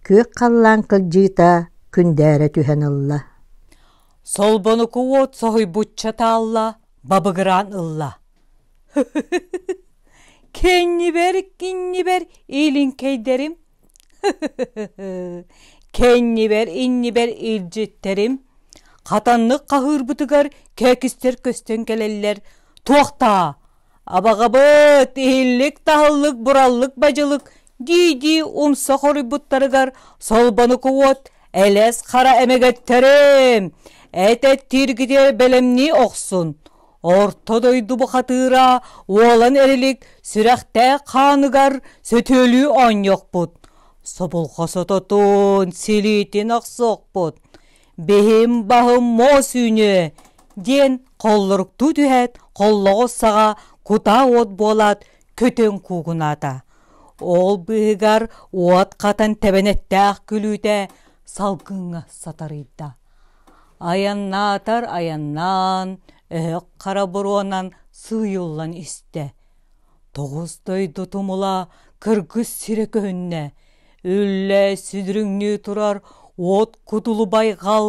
күөх халлаан кылдьыыта күндээрэ түһэн ылла. Солбонуку уот соһуйбучча таалла, бабыгыраан ылла. Кэннибэр, киннибэр илиҥкэйдэрим, кэннибэр, иннибэр илдьиттэрим, хатаннык хаһыырбытыгар кээкистэр көстөн кэлэллэр, туохтаа, Абаҕабыт, иһиллик-таһыллык, бураллык-бадьылык дии-дии умса хоруйбуттарыгар солбонуку уот элэс хара эмэгэттэрим, эт-эттииргитигэр бэлэмнии охсун. Орто дойду бухатыыра уолан эрилик сүрэхтээх хааныгар сөтүөлүү оонньуохпут. Собулҕа сототун, силиитин охсуохпут. Биһим баһым муос үүнүө диэн холлоруктуу түһээт холлоҕос саҕа кутаа уот буолаат көтөн куугунаата. Ол быыһыгар уот хатан тэбэнэттээх күлүүтэ салгыҥҥа сатарыйда. Айаннаатар айаннаан, өһөх хара буруонан сыыйыллан истэ. Тоҕус дойду тумула кыргыс сирэ көһүннэ. Үллэ сүдүрүҥнүү турар уот кутулу байҕал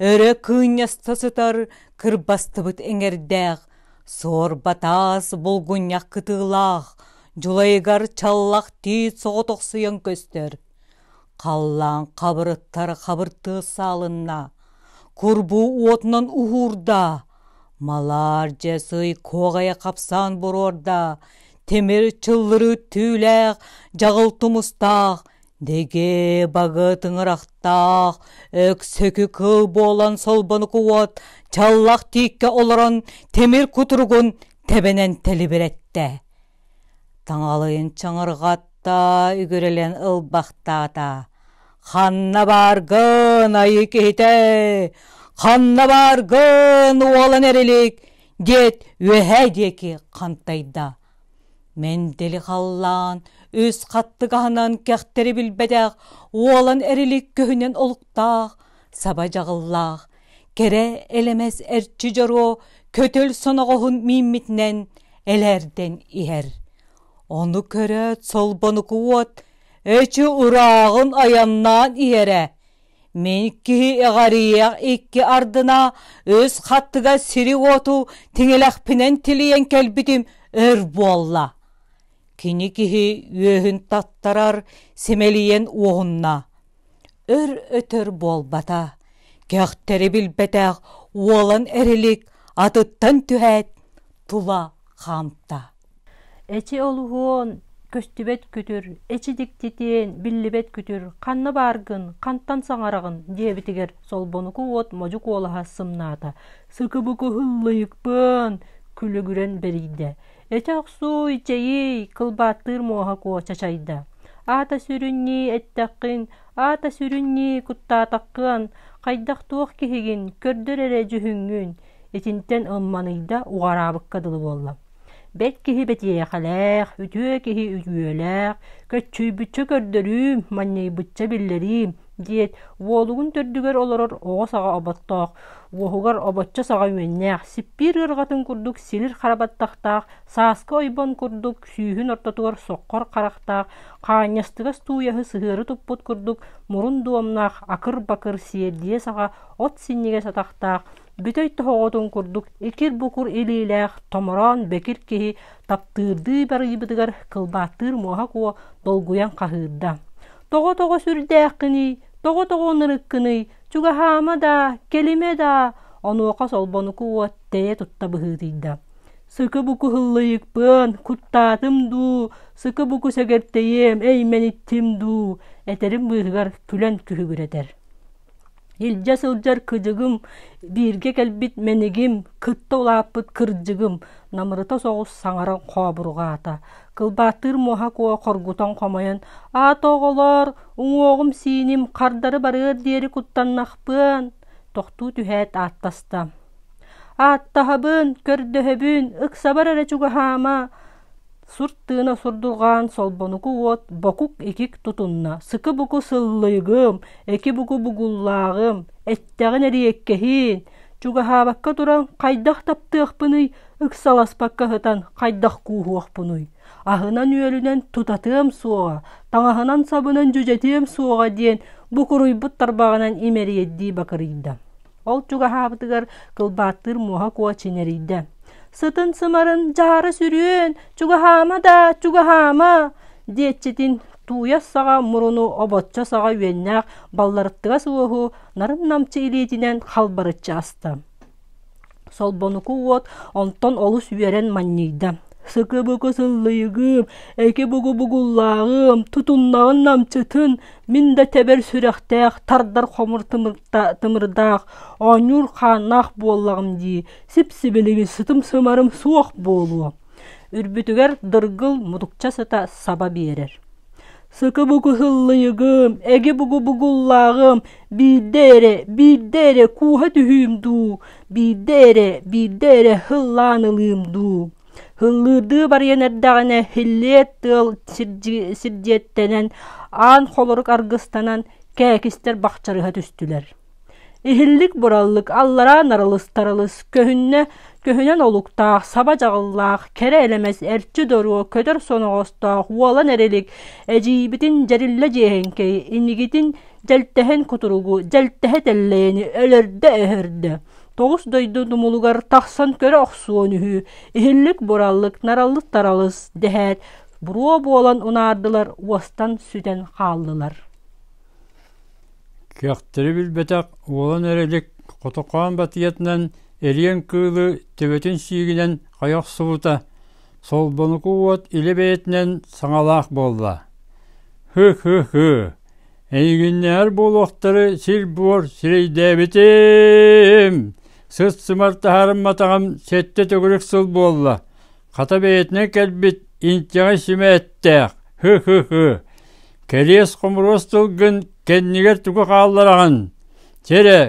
өрө кыынньаста сытар кырбастыбыт эҥэрдээх, суорба таас булгунньах кытыылаах, дьулайыгар чаллах тиит соҕотохсуйан көстөр. Халлаан хабырыттар хабыртыы саалынна, курбуу уотунан уһуурда, малаар дьэ сый куоҕайа хапсаан буруорда, тимир чыллырыы түүлээх, дьаҕыл тумустаах, дэгэ багы тыҥырахтаах, өксөкү кыл буолан солбонуку уот чаллах тииккэ олорон тимир кутуругун тэбэнэн тэлибирэттэ. Таҥалайын чаҥырҕатта, үгүрэлэн ылбахтаата. «Ханна бааргын, айыы киһитэ? Ханна бааргын, уолан эрилик?» диэт үөһээ диэки хантайда. Мэндэли халлаан үс хаттыгаһынан кэхтэри билбэтэх уолан эрилик көһүнэн олуктаах, саба дьаҕыллаах, кэрэ элэмэс эрчи дьоруо көтөл соноҕоһун мииммитинэн элээрдэн иһэр. Ону көрөөт солбонуку уот эчи ырааҕын айаннаан иһэрэ. Мин киһи эҕэрийиэх икки ардына өс хаттыга сири-уоту тиҥилэхпинэн тилийэн кэлбитим өр буолла. Кини киһи үөһүн таттарар, симэлийэн уоһунна. Өр-өтөр буолбата, кэхтэри билбэтэх уолан эрилик атыттан түһээт, тула хаамта. Эчи олуһуон, көстүбэт күтүр, эчи дьиктитиэн, биллибэт күтүр, ханна бааргын, хантан саҥараҕын диэбитигэр солбонуку уот модьу куолаһа сымнаата, сыкыбыку һыллыйыкпын, күлүгүрэн бэрийдэ. Этэ охсууй, чэйий, кылбааттыыр муоһа куо чачайда. Аата сүрүн ньии эттэххин, аата сүрүн ньии куттаатаххыан, хайдах туох киһигин, көрдөр эрэ дьүһүҥҥүн, итинтэн ымманыйда уҕараабыкка дылы буолла. Бэт киһи бэтиэхэлээх, үтүө киһи үтүөлээх, көччүйбүччэ көрдөрүүм, манньыйбычча биллэриим диэт, уолугун төрдүгэр олорор оҕо саҕа оботтоох, уоһугар обоччо саҕа үөннээх, сиппиир ыарҕатын курдук силир хара баттахтаах, сааскы ойбон курдук сүүһүн ортотугар соххор харахтаах, хаанньастыгас тууйаһы сыһыары туппут курдук мурун дуомнаах, акыр-бакыр сиэрдийэ саҕа от синньигэс атахтаах, бүтэй тоһоҕотун курдук икир-букур илиилээх томороон бэкир киһи таптыырдыы барыйбытыгар кылбааттыыр муоһа куо долгуйан хаһыырда. «Тоҕо-тоҕо сүрдээххиний, тоҕо-тоҕо ынырыккыный, чугаһаама даа, кэлимэ даа!» Онуоха солбонуку уот тэйэ тутта быһыытыйда. «Сыкы-буку һыллыйыкпын, куттаатым дуу, сыкы-буку сэгэртэйиэм, эймэниттим дуу» этэрин быыһыгар күлэн күһүгүрэтэр. Илдьэ сылдьар кыдьыгым, бииргэ кэлбит мэнигим, кытта улааппыт кырдьыгым, намырыта соҕус саҥаран хообурҕаата. Кылбааттыыр муоһа куо хоргутан хомойон, «Аата оҕолоор, уҥуоҕум-сииним хардары барыар диэри куттаннахпыан!» тохтуу түһээт ааттаста. «Ааттаһабын, көрдөһөбүн, ыксабар эрэ чугаһаама, Сур тыына сурдурҕаан солбонуку уот бокук икик тутунна, сыкы-буку сыллыйгым, эки-буку бугуллааҕым, эттэҕин эриэккэһиин, чугаһаабакка туран хайдах таптыахпыный, ыксаласпакка сытан хайдах кууһуохпунуй, аһынан-үөлүнэн тутатыам суоҕа, таҥаһынан-сабынан дьүдьэтиэм суоҕа диэн букуруйбут тарбаҕынан имэрийэрдии бакырыйда. Ол чугаһаабытыгар кылбааттыыр муоһа куо чинэрийдэ. «Сытын-сымарын дьаара сүрүөн, чугаһаама да, чугаһаама!» диэччитин тууйас саҕа муруну обоччо саҕа үөннээх балларыттыгас уоһу нарын-намчы илиитинэн халбарыччы аста. Солбонуку уот онтон олус үөрэн манньыйда. Сыкы-буку сыллыйыгым, эки-бугу бугуллааҕым, тутуннаҕын намчытын, мин да тэбэр сүрэхтээх, тардар хомур тымырдаах, оонньуур хааннаах буоллаҕым дии, сип-сибилигин сытым-сымарым суох буолуо. Үрбүтүгэр дыргыл мутукча сыта саба биэрэр. Сыкы-буку сыллыйыгым, эги-бугу бугуллааҕым, биирдэ эрэ, биирдэ эрэ кууһа түһүүм дуу, биирдэ эрэ, биирдэ эрэ һыллаан ылыым дуу. Һыллыырдыы барыйан эрдэҕинэ һиллиэт тыал сирдьиэттэнэн, аан холорук аргыстанан, кээкистэр бахчарыһа түстүлэр. Иһиллик-бураллык аллараа нарылыс-тарылыс, көһүннэ көһүнэн олуктаах, саба дьаҕыллаах, кэрэ элэмэс эрчи доруо, көтөр соноҕостоох уолан эрилик, эдьиийбитин дьэриллэ дьиэһэҥкэй, инигитин дьэлтэһэн кутуругу, дьэлтэһэ тэллэйэни өлөрдө-өһөрдө. Тоҕус дойду тумулугар тахсан көрө охсуон үһү, иһиллик-бураллык, нараллыс-таралыс дэһээт, буруо буолан унаардылар, уостан сүтэн хааллылар. Кэхтэри билбэтэх уолан эрэлик хотокоон батыйатынан эриэн кыылы төбөтүн сиигинэн хайа охсубута, солбонуку уот илэ бэйэтинэн саҥалаах буолла: «Һы-һы-һы, эйигиннээҕэр буолуохтары сир-буор сирэйдээбитим, сыт-сымар таһаарымматаҕым сэттэ төгүрүк сыл буолла, хата бэйэтинэн кэлбит инчэҕэй симэ эттээх, һы-һы-һы, Кэриэс-хомуруос тылгын кэннигэр тугу хааллараҕын? Чэ эрэ,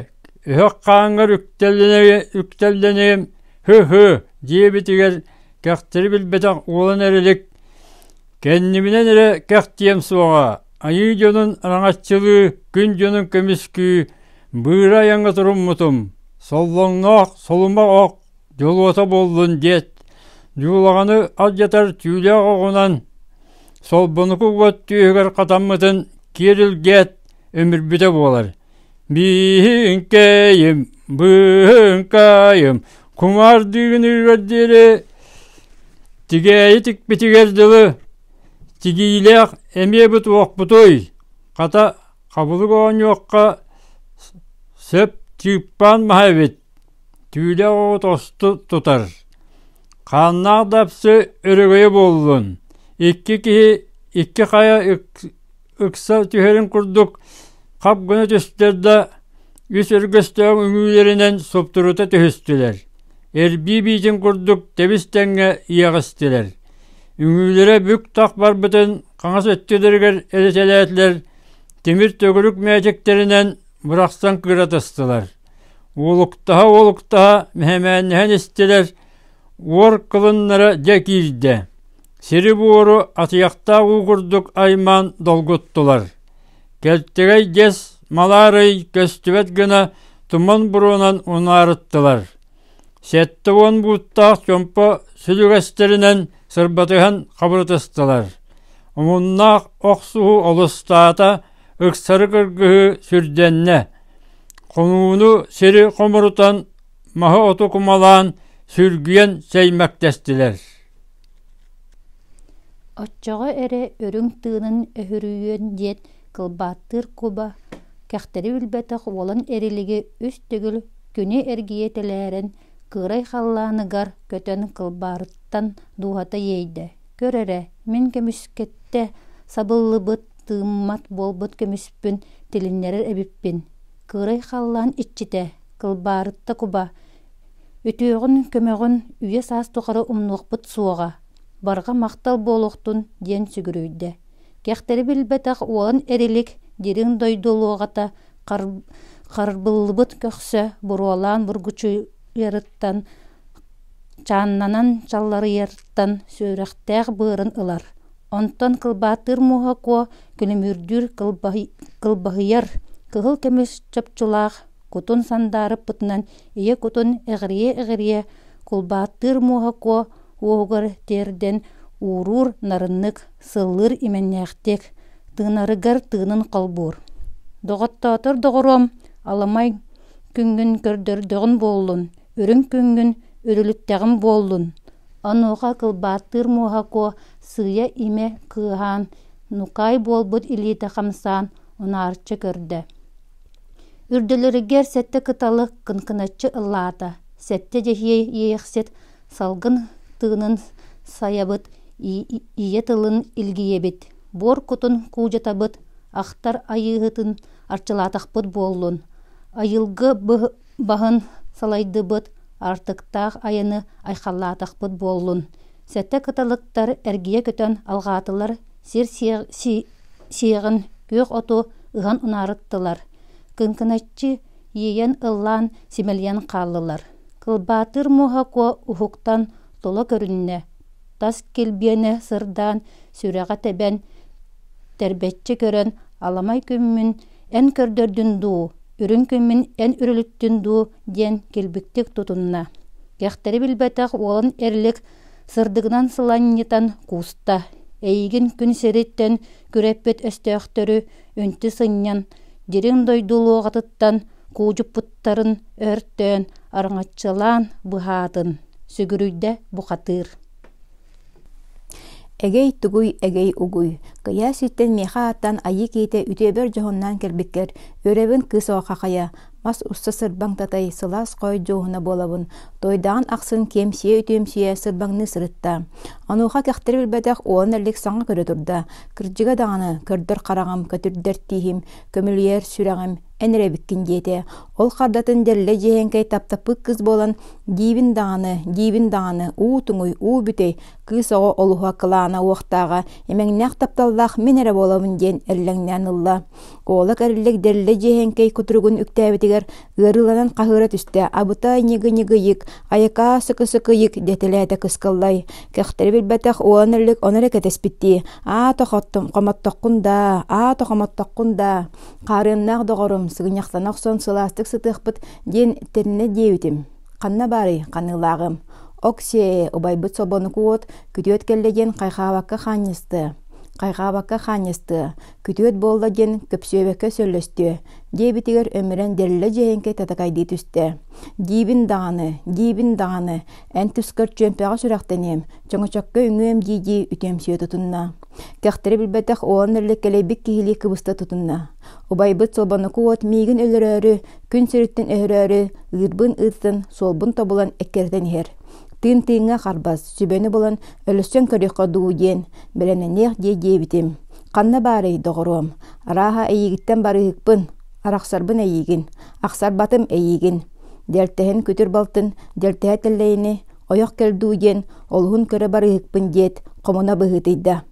өһөх хааҥҥар үктэллэниэм, һы-һы диэбитигэр кэхтэри билбэтэх уолан эрилик кэннибинэн эрэ кэхтиэм суоҕа, айыы дьонун араҥаччылыы, күн дьонун көмүскүү, быыра айаҥҥа туруммутум, соллоҥноох солума ох дьолуота буоллун диэт, дьуулаҕаны алдьатар түүлээх оҕунан солбонуку уот түөһүгэр хатаммытын киэр илгээт өмүрбүтэ буолар. Бииһиҥкэйим, быыһыҥкайым, кумаардыыгыныгар диэри тигээйи тикпитигэр дылы тигиилээх эмиэ бутуохпутуй, хата хабылык оонньуохха сөп тыыппаан маһа эбит Түүлээх оҕо тосту тутар, хааннаах дапсы өрөгөйө буоллун, икки киһи икки хайа ыкса түһэрин курдук хап гына түстэр да, үс өргөстөөх үҥүүлэринэн суптурута түһүстүлэр, эрбии биитин курдук тэбис-тэҥҥэ иэҕистилэр. Үҥүүлэрэ бүк-тах барбытын хаҥас өттүлэригэр элитэлээтилэр, тимир төгүрүк мээчиктэринэн бырахсан кыыратыстылар. Уолуктаһа-уолуктаһа мэһэмээннэһэн истилэр, уор кылыннара дьэ киирдэ, сири-буору атыйахтаах уу курдук аймаан долгуттулар. Кэлтэгэй дьэс малаарай көстүбэт гына туман буруонан унаарыттылар. 70 бууттаах чомпо сүлүгэстэринэн сырбатыһан хабырытыстылар. Омуннаах охсуһуу олустаата, ыксары кыргыһыы сүрдэннэ. Хонууну сири хомурутан, маһы-оту кумалаан, сүргүйэн сэймэктэстилэр. Оччоҕо эрэ үрүҥ тыынын өһүрүйүөн диэн кылбааттыыр куба, кэхтэри билбэтэх уолан эрилиги үс төгүл күнү эргийэ тэлээрэн, кыырай халлааныгар көтөн кылбаарыттан дууһата иэйдэ: «Көр эрэ, мин көмүскэттэ сабыллыбыт, тыыммат буолбут көмүспүн тилиннэрэр эбиппин. Кыырай халлаан иччитэ, кылбаарытта куба, үтүөҕүн, көмөҕүн үйэ-саас тухары умнуохпут суоҕа, барҕа махтал буолуохтун диэн сүгүрүйдэ. Кэхтэри билбэтэх уолан Эрилик дириҥ дойду луоҕата харбыллыбыт көхсө буруолаан бургучуйарыттан чааннанан чалларыйартан сүрэхтээх быарын ылар. Онтон кылбааттыыр муоһа куо күлүмүрдүүр кылбаһыйар кыһыл көмүс чопчулаах кутун сандаарыппытынан ийэ кутун эҕирийэ-эҕирийэ кулбааттыыр муоһа куо уоһугар тиэрдэн ууруур нарыннык сыллыыр имэннээхтик тыынарыгар тыынын холбуур. Доҕоттоотор доҕоруом, аламай күҥҥүн көрдөрдөҕүн буоллун, үрүҥ күҥҥүн үрүлүттэҕим буоллун. Онуоха кылбааттыыр муоһа куо сыыйа имэ кыаһаан, нукаай буолбут илиитэ хамсаан унаарча көрдө. Үрдүлэригэр сэттэ кыталык кынкыначчы ыллаата, сэттэ дьэһиэй иэйэхсит салгын тыынын сайабыт, ийэ тылын илгийэбит, буор кутун куудьатабыт, ахтар айыыһытын арчылаатахпыт буоллун, айылгы баһын салайдыбыт, артыктаах айаны айхаллаатахпыт буоллун. Сэттэ кыталыктар эргийэ көтөн алҕаатылар, сир сиэҕин күөх оту ыһан унаарыттылар, кыҥкыначчы иэйэн ыллаан симэлийэн хааллылар. Кылбаатыр муоһа куо уһуктан тула көрүннэ, тас килбиэнэ сырдаан, сүрэҕэ тэбэн, тэрбэччи көрөн, аламай күммүн эн көрдөрдүн дуу, үрүҥ күммүн эн үрүлүттүн дуу диэн килбиктик тутунна. Кэхтэри билбэтэх уолун Эрлик сырдыгынан сыланньытан кууста. Эйигин күн сириттэн күрэппит өстөөхтөрү үнтү сынньан, дириҥ дойду луоҕатыттан куудьуппуттарын өртөөн, араҥаччылаан быһаатын, сүгүрүйдэ бухатыыр. Эгэй тугуй, эгэй угуй, кыйаа сиртэн миэхэ ааттаан айыы киһитэ үтүөбэр дьоһуннаан кэлбиккэр үөрэбин кыыс оҕо хахайа, мас уста сырбаҥ татай, сылаас хоой дьуоһуна буолабын, туойдаҕын ахсын киэмсийэ-үтүөмсүйэ сырбаҥныы сырытта. Онуоха кэхтэри билбэтэх уолан эрилик саҥа көрө турда. Кырдьыга даҕаны, көрдөр хараҕым, көтүрдэр тииһим, көмүлүйэр сүрэҕим, эн эрэ эбиккин диэтэ. Ол хардатын Дэллэ Дьиэһэҥкэй таптаппыт кыыс буолан диибин даҕаны, диибин даҕаны, уу туҥуй, уу бүтэй, кыыс оҕо олуһа кылаана уохтааҕа, имэҥнээх тапталлаах мин эрэ буолабын диэн эллэҥнээн ылла. Уола кэриллик Дэллэ Дьиэһэҥкэй кутуругун үктээбитигэр ыарыыланан хаһыыра түстэ, абыта ньыгы-ньыгыйык, айакаа сыкы-сыкыйык дэтэлээтэ кыскыллай. Кэхтэри билбэтэх уолан эрилик ону эрэ кэтэспиттии, аата хомоттоххун даа, аата хомоттоххун даа, Хаарыаннаах доҕорум, сыгынньахтана охсон сылаастык сытыахпыт диэн тэринэ диэбитим. Ханна баарый ханыылааҕым? Ок-сиэ, убайбыт Собонуку уот күтүөт кэллэ диэн хайҕаабакка хаанньыстыа, хайҕаабакка хаанньыстыа, күтүөт буолла диэн көпсүөбэккэ сөллөстүө, диэбитигэр өмүрэн Дэллэ Дьиэһэҥкэ татакайдыы түстэ. Диибин даҕаны, диибин даҕаны, эн тускар чүөмпэҕэ сүрэхтэниэм, чөҥөчөккө үҥүөм дии-дии үтүөмсүйэ тутунна. Кэхтэри билбэтэх уолан эрэлэ кэлэйбит киһилии кыбыста тутунна. Убайбыт Суобаныкы уот миигин өлөрөөрү, күн сириттэн өһөрөөрү, ыырбын ыытан, суолбун тобулан эккирэтэн иһэр. Тыын тыыҥҥа харбас, сүбэни булан өлөссөн көрүөххэ дуу диэн, бэлэмнэниэх дии диэбитим. Ханна баарый, доҕоруом? Арааһа эйиигиттэн барыыһыкпын, арахсарбын эйиигин, ахсарбатым эйиигин. Дэлтэһин күтүр балтын, дэлтэһэ тэллэйини, ойох кэл дуу диэн олуһун көрө барыыһыкпын диэт, хомуна быһыытыйда.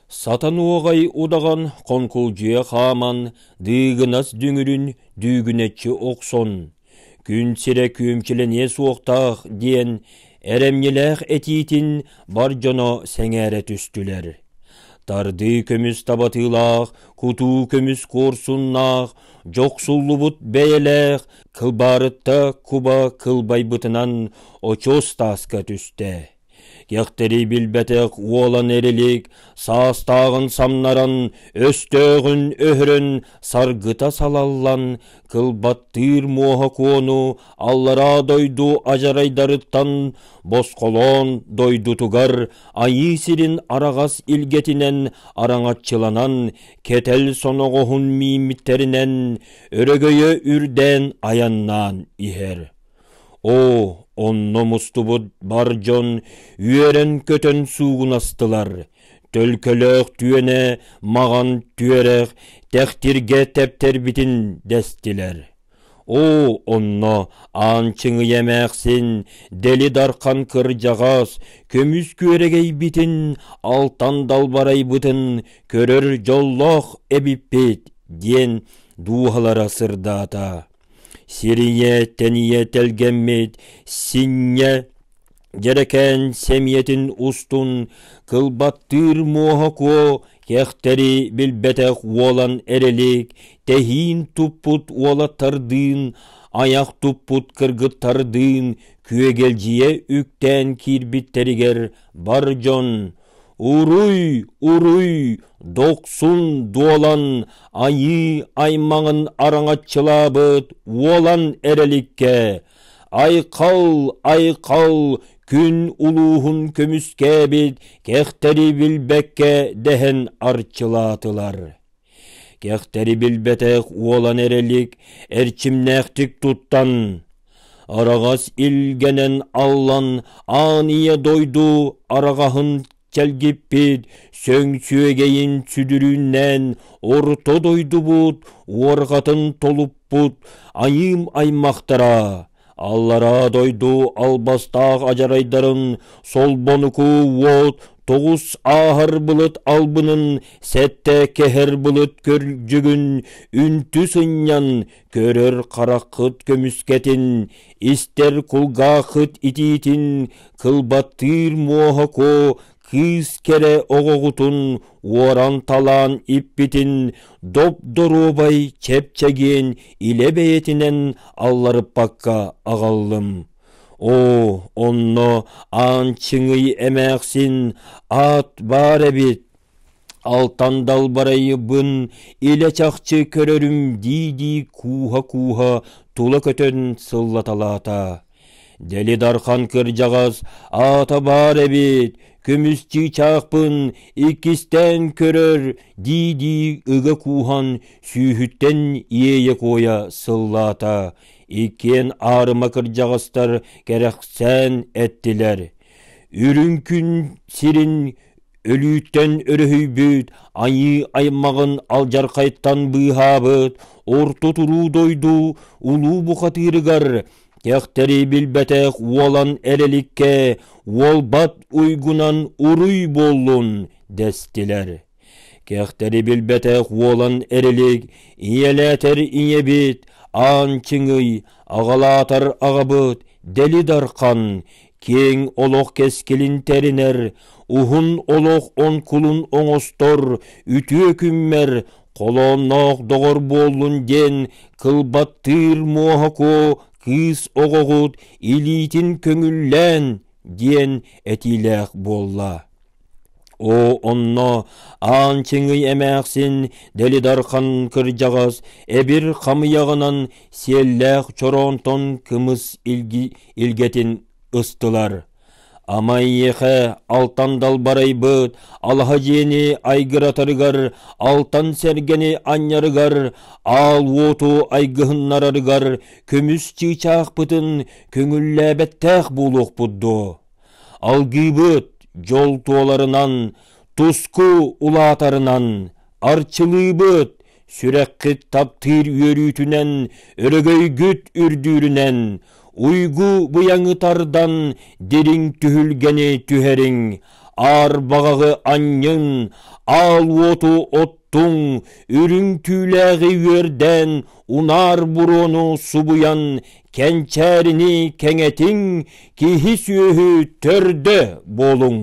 Сатануоҕай удаҕан хоҥкулдьуйа хааман, дыыгынас дүҥүрүн дүүгүнэччи охсон, күн сирэ күөмчүлэниэ суохтаах диэн эрэмньилээх этиитин бар дьоно сэҥээрэ түстүлэр. Тардыы көмүс табатыылаах, кутуу көмүс куорсуннаах, дьохсуллубут бэйэлээх Кылбаарытта куба кылбайбытынан очуос тааска түстэ. Кэхтэри билбэтэх уолан эрилик, саастааҕын самнаран, өстөөҕүн өһөрөн, саргыта салаллан, кылбаттыыр муоһа куону аллараа дойду адьарайдарыттан босхолоон дойдутугар айыы сирин араҕас илгэтинэн араҥаччыланан, кэтэл соноҕоһун мииммиттэринэн өрөгөйө үрдээн айаннаан иһэр. Оо, онно мустубут бар дьон үөрэн-көтөн суугунастылар. Төлкөлөөх түөнэ маҕан түөрэх тэхтиргэ тэптэрбитин дэстилэр. Оо, онно аан чыҥыйа эмээхсин, Дэли Дархан кырдьаҕас, көмүс күөрэгэйбитин, алтан далбарайбытын көрөр дьоллоох эбиппит диэн дууһалара сырдаата. Сирийэ тэнийэ тэлгэммит синньэ Дьэрэкээн сэмийэтин устун кылбаттыыр муоһа куо кэхтэри билбэтэх уолан эрэлик, тэһиин туппут уолаттардыын, айах туппут кыргыттардыын күөгэлдьийэ үктээн киирбиттэригэр бар дьон «Уруй, уруй, дохсун дуолан, айыы аймаҕын араҥаччылаабыт уолан эрэликкэ, Айхал, айхал, күн улууһун көмүскээбит кэхтэри билбэккэ дэһэн арчылаатылар. Кэхтэри билбэтэх уолан эрэлик эрчимнээхтик туттан, араҕас илгэнэн аллан аан ийэ дойду араҕаһын чэлгиппит сөҥ сүөгэйин сүдүрүүннээн орто дойдубут уорҕатын толуппут айыым аймахтара аллараа дойду албастаах адьарайдарын солбонуку уот тоҕус ааһар былыт албынын сэттэ кэһэр былыт көрдьүгүн үнтү сынньан көрөр хараххыт көмүскэтин истэр кулгааххыт итиитин кылбаттыыр муоһа куо кыыс кэрэ оҕоҕутун уоран-талаан иппитин доп-доруобай чэпчэгиэн илэ бэйэтинэн алларыппакка аҕаллым. Оо, онно аан чыҥый эмээхсин аат баар эбит Алтан далбарайбын илэ-чахчы көрөрүм дии-дии кууһа-кууһа тула көтөн сыллаталаата. Дэли Дархан кырдьаҕас аата баар эбит, көмүс чыычаахпын иккистээн көрөр дии-дии ыга кууһан сүүһүттэн иэйэ-куойа сыллаата. Иккиэн аарыма кырдьаҕастар кэрэхсээн эттилэр. Үрүҥ күн сирин Өлүүттэн өрүһүйбүт, айыы аймаҕын алдьархайтан быыһаабыт орто туруу дойду улуу бухатыырыгар кэхтэри билбэтэх уолан эрэликкэ уолбат уйгунан уруй буоллун дэстилэр. Кэхтэри билбэтэх уолан эрэлик ийэлээтэр ийэбит, аан чыҥый, аҕалаатар аҕабыт Дэли Дархан киэҥ олох кэскилин тэринэр, уһун олох онкулун оҥостор үтүө күммэр холоонноох доҕор буоллун диэн кылбаттыыр муоһа куо кыыс оҕоҕут илиитин көҥүллээн диэн этиилээх буолла. Оо, онно аан чыҥый эмээхсин Дэли Дархан кырдьаҕас эбир хамыйаҕынан сиэллээх чороонтон кымыс илгэтин ыстылар. Ама эйиэхэ алтан далбарайбыт алаһа дьиэни айгыратарыгар, алтан сэргэни анньарыгар, аал уоту айгыһыннарарыгар көмүс чыычаахпытын көҥүллээбэттээх буолуохпут дуо? Алгыыбыт дьол туоларынан, туску улаатарынан, арчылыыбыт сүрэххит таптыыр үөрүүтүнэн, өрөгөйгүт үрдүүрүнэн, уйгу быйаҥы тардан дириҥ түһүлгэни түһэриҥ, аар баҕаҕы анньыҥ, аал уоту оттуҥ, үрүҥ түүлээҕи үөрдээн, унаар буруону субуйан Кэнчээрини кэҥэтиҥ, киһи-сүөһү төрдө буолуҥ.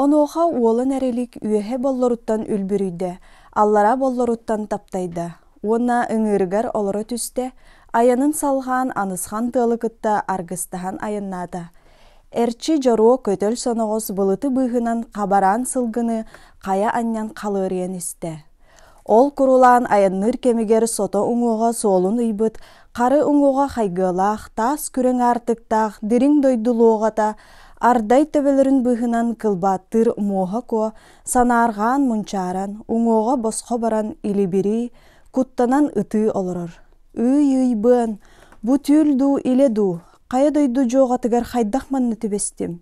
Онуоха уолан эрилик үөһэ боллоруттан үлбүрүйдэ, аллара боллоруттан таптайда уонна ыҥыырыгар олоро түстэ, айанын салҕаан анысхан тыалы кытта аргыстаһан айаннаата. Эрчи дьоруо көтөл соноҕос былыты быыһынан хабараан сылгыны хайа анньан халыарыйан истэ. Ол курулаан айанныыр кэмигэр сото уҥуоҕа суолун ыйбыт, хары уҥуоҕа хайгыалаах, таас күрэҥ аартыктаах дириҥ дойду луоҕата ардай төбөлөрүн быыһынан кылбааттыыр муоһа куо санаарҕаан мунчааран, уҥуоҕа босхо баран илибирии, куттанан ытыы олорор. Ыый-ыйбыан, бу түүл дуу, илэ дуу, хайа дойду дьуоҕатыгар хайдах манна түбэстим?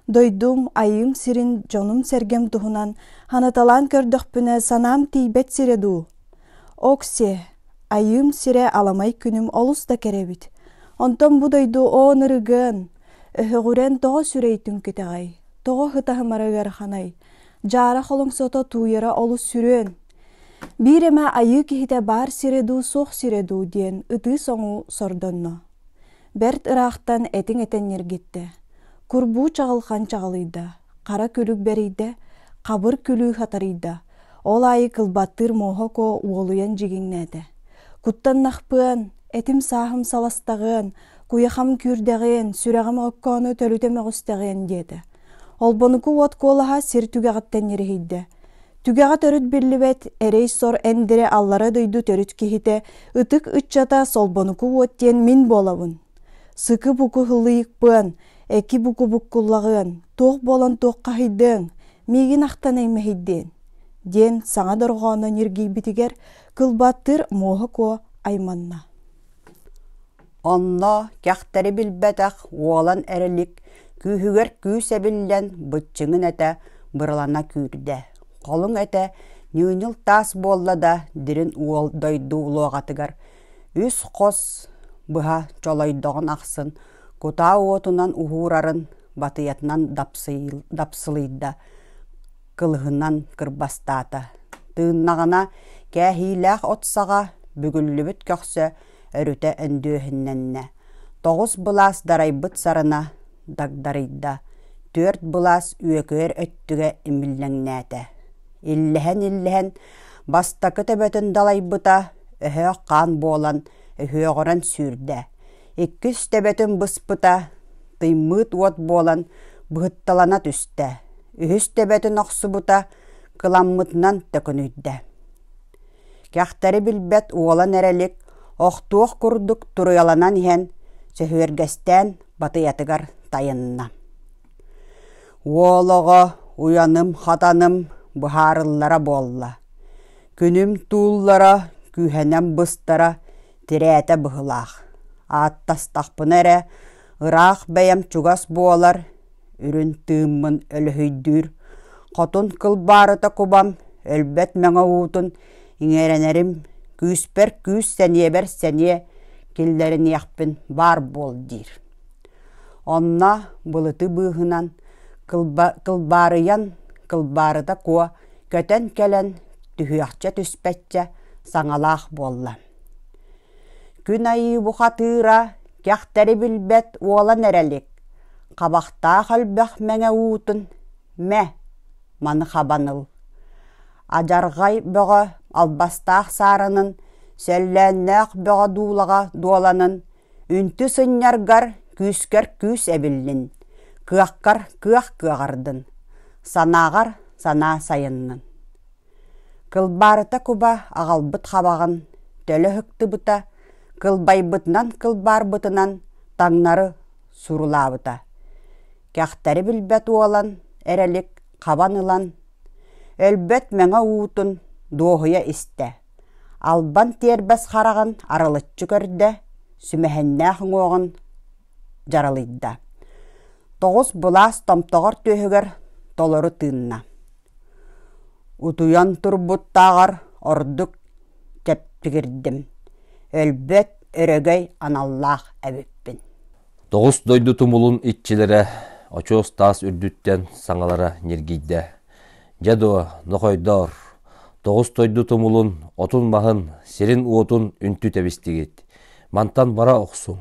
Дойдум, айыым сирин, дьонум-сэргэм туһунан ханаталаан көрдөхпүнэ санаам тиийбэт сирэ дуу? Оксиэ, айыым сирэ аламай күнүм олус да кэрэ эбит. Онтон бу дойду оон ырыгыан, өһөҕүрэн тоҕо сүрэй түҥкүтэҕэй, тоҕо ытаһымара ыараханай, дьаара холоҥсото тууйара олус сүрүөн. Биир эмэ айыы киһитэ баар сирэ дуу, суох сирэ дуу диэн ытыы-соҥуу сордонно. Бэрт ыраахтан этиҥ этэн ньиргиттэ. Курбуу чаҕылхан чаҕылыйда, хара күлүк бэрийдэ, хабыр күлүү хатарыйда. Ол аайы кылбаттыыр муоһа куо уолуйан дьигиҥнээтэ. Куттаннахпыан, этим сааһым саластаҕыан, куйахам күүрдэҕиэн, сүрэҕим оккоону төлүтэ мөҕүстэҕиэн диэтэ. Олбонуку уот куолаһа сир түгэҕиттэн ньириһийдэ. Түгэҕэ төрүт биллибэт, эрэй-сор эндирэ аллара дойду төрүт киһитэ, ытык ыччата Солбонуку уот диэн мин буолабын. Сыкы-буку һыллыйыкпыан, эки-буку буккуллаҕыан, туох буолан туоххаһыйдыаҥ, миигин ахтан эймэһийдиэн, диэн саҥа дорҕооно ньиргийбитигэр кылбаттыыр муоһа куо айманна. Онно кэхтэри билбэтэх уолан эрэлик күүһүгэр күүс эбиллэн быччыҥын этэ быралана күүрдэ. Холуҥ этэ ньыыньыл таас буолла да дирин уол дойду улуоҕатыгар үс хос быһа чолойдоҕун ахсын кутаа уотунан уһуурарын батыйатынан дапсылыйда, кылыһынан кырбастаата. Тыыннаҕына кээһиилээх от саҕа бүгүллүбүт көхсө өрүтэ өндүөһүннэннэ. Тоҕус былаас дарайбыт сарына дагдарыйда, түөрт былаас үөкүөр өттүгэ имиллэҥнээтэ. Иллэһэн-иллэһэн бастакы төбөтүн далайбыта өһөөх хаан буолан өһүөҕүрэн сүүрдэ. Иккис төбөтүн быспыта тыймыыт уот буолан быһытталана түстэ. Үһүс төбөтүн охсубута кыламмытынан төкүнүйдэ. Кэхтэри билбэт уолан эрэлик, охтуох курдук туруйаланан иһэн, сөһүөргэстээн батыйатыгар тайынна. Уол оҕо уйаным-хатаным быһаарыллара буолла. Күнүм тууллара, күүһэнэн быстара тирээтэ быһылаах. Ааттастахпына эрэ, ыраах бэйэм чугас буолар, үрүн тыыммын өлөһүйдүүр, хотун кылбаарыта кубам, өлбөт мэҥэ уутун иҥэрэнэрим, күүспэр күүс, сэниэбэр сэниэ киллэриниэхпин баар буол диир. Онно былыты быыһынан кылбаарыйан кылбаарыта куо көтөн кэлэн түһүөхчэ түспэччэ саҥалаах буолла. Күн айыы бухатыыра кэхтэри билбэт уолан эрэлик, хабахтаах өлбөх мэҥэ уутун мэ, маны хабан ыл. Адьарҕай бөҕө албастаах саарынын, сөллөөннөөх бөҕө дуулаҕа дуоланын, үнтү сынньаргар күүскэр күүс эбиллин, кыахкар кыах кыаҕардын, санааҕар санаа сайыннын. Кылбаарыта куба аҕалбыт хабаҕын төлө ыһыктыбыта, кылбайбытынан кылбаарбытынан таҥнары сурулаабыта. Кэхтэри билбэт уолан эрэлик хабан ылан, өлбөт мэҥэ уутун дуоһуйа истэ. Албан тиэрбэс хараҕын арылыччы көрдө, сүмэһиннээх уҥуоҕун дьаралыйда. Тоҕус былаас томтоҕор түөһүгэр толору тыынна. Утуйан турбуттааҕар ордук чэпчигирдим, өлбөт өрөгөй аналлаах эбиппин. Тоҕус дойду тумулун иччилэрэ очуос таас үрдүттэн саҥалара ньиргийдэ. Дьэ дуо, нохойдоор, тоҕус дойду тумулун отун-маһын, сирин-уотун үнтү тэбистигит. Мантан бара охсуҥ.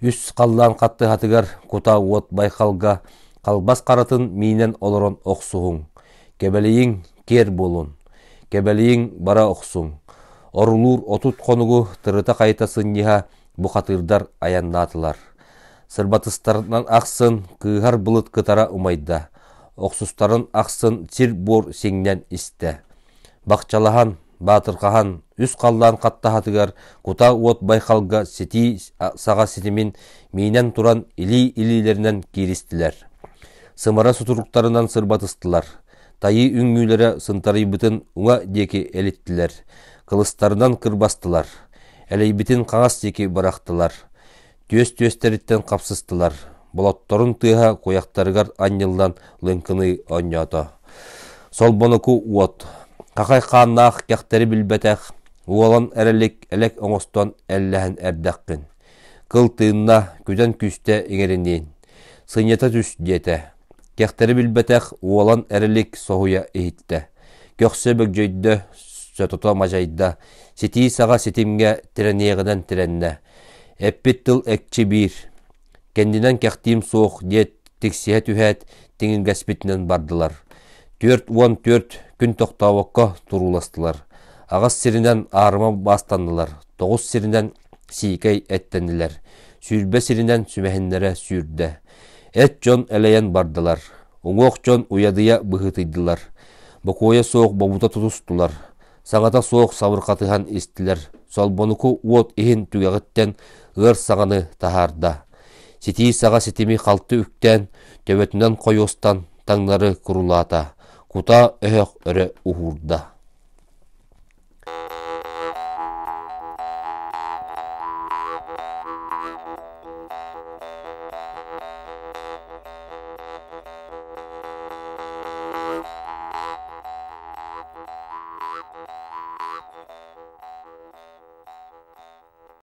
Үс халлаан хаттыһатыгар кута уот байхалга халбас харатын миинэн олорон охсуһуҥ. Кэбэлийиҥ киэр буолун. Кэбэлийиҥ бара охсуҥ. Орулуур 30 хонугу тырыта-хайыта сынньыһа бухатыырдар айаннаатылар. Сырбатыстарынан ахсын кыыһар былыт кытара умайда. Охсустарын ахсын сир-буор сиҥнэн истэ. Бахчалаһан, баатырҕаһан, үс халлаан хаттаһатыгар кутаа уот байхалга ситии саҕа ситимин миинэн туран илии-илиилэринэн кииристилэр. Сымара сутуруктарынан сырбатыстылар. Тайыы үҥүүлэрэ сынтарыйбытын уҥа диэки элиттилэр, кылыстарынан кырбастылар, элэйбитин хаҥас диэки бырахтылар, түөс түөстэриттэн хапсыстылар. Болотторун тыаһа куйахтарыгар анньыллан лыҥкыныы оонньоото. Солбонуку уот, хахай хааннаах кэхтэри билбэтэх, уолан эрэлик элэк оҥостон эллэһэн эрдэххин. Кыл тыынна, күдэн күүстэ иҥэриниин. Сынньата түс диэтэ. Кэхтэри билбэтэх уолан эрэлик соһуйа иһиттэ. Көхсө бөгдьөйдө, сотото мадьайда, ситии саҕа ситимҥэ тирэниэҕинэн тирэннэ. Эппит тыл экчи биир. Кэннинэн кэхтиим суох диэт тиксиһэ түһээт тиҥиргэспитинэн бардылар. 44 күн тохтообокко турууластылар. Аҕыс сиринэн аарыма баастаннылар, тоҕус сиринэн сиикэй эттэннилэр, 20 сиринэн сүмэһиннэрэ сүүрдэ. Эт дьон элэйэн бардылар, уҥуох дьон уйадыйа быһыытыйдылар, бокуойа суох бобута тутустулар, саҥата суох сабырҕатыһан истилэр, Солбонуку уот иһин түгэҕиттэн ыар саҥаны таһаарда. Ситии саҕа ситими халты үктээн, төбөтүнэн хойуостан таҥнары курулаата, кутаа өһөх өрө уһуурда.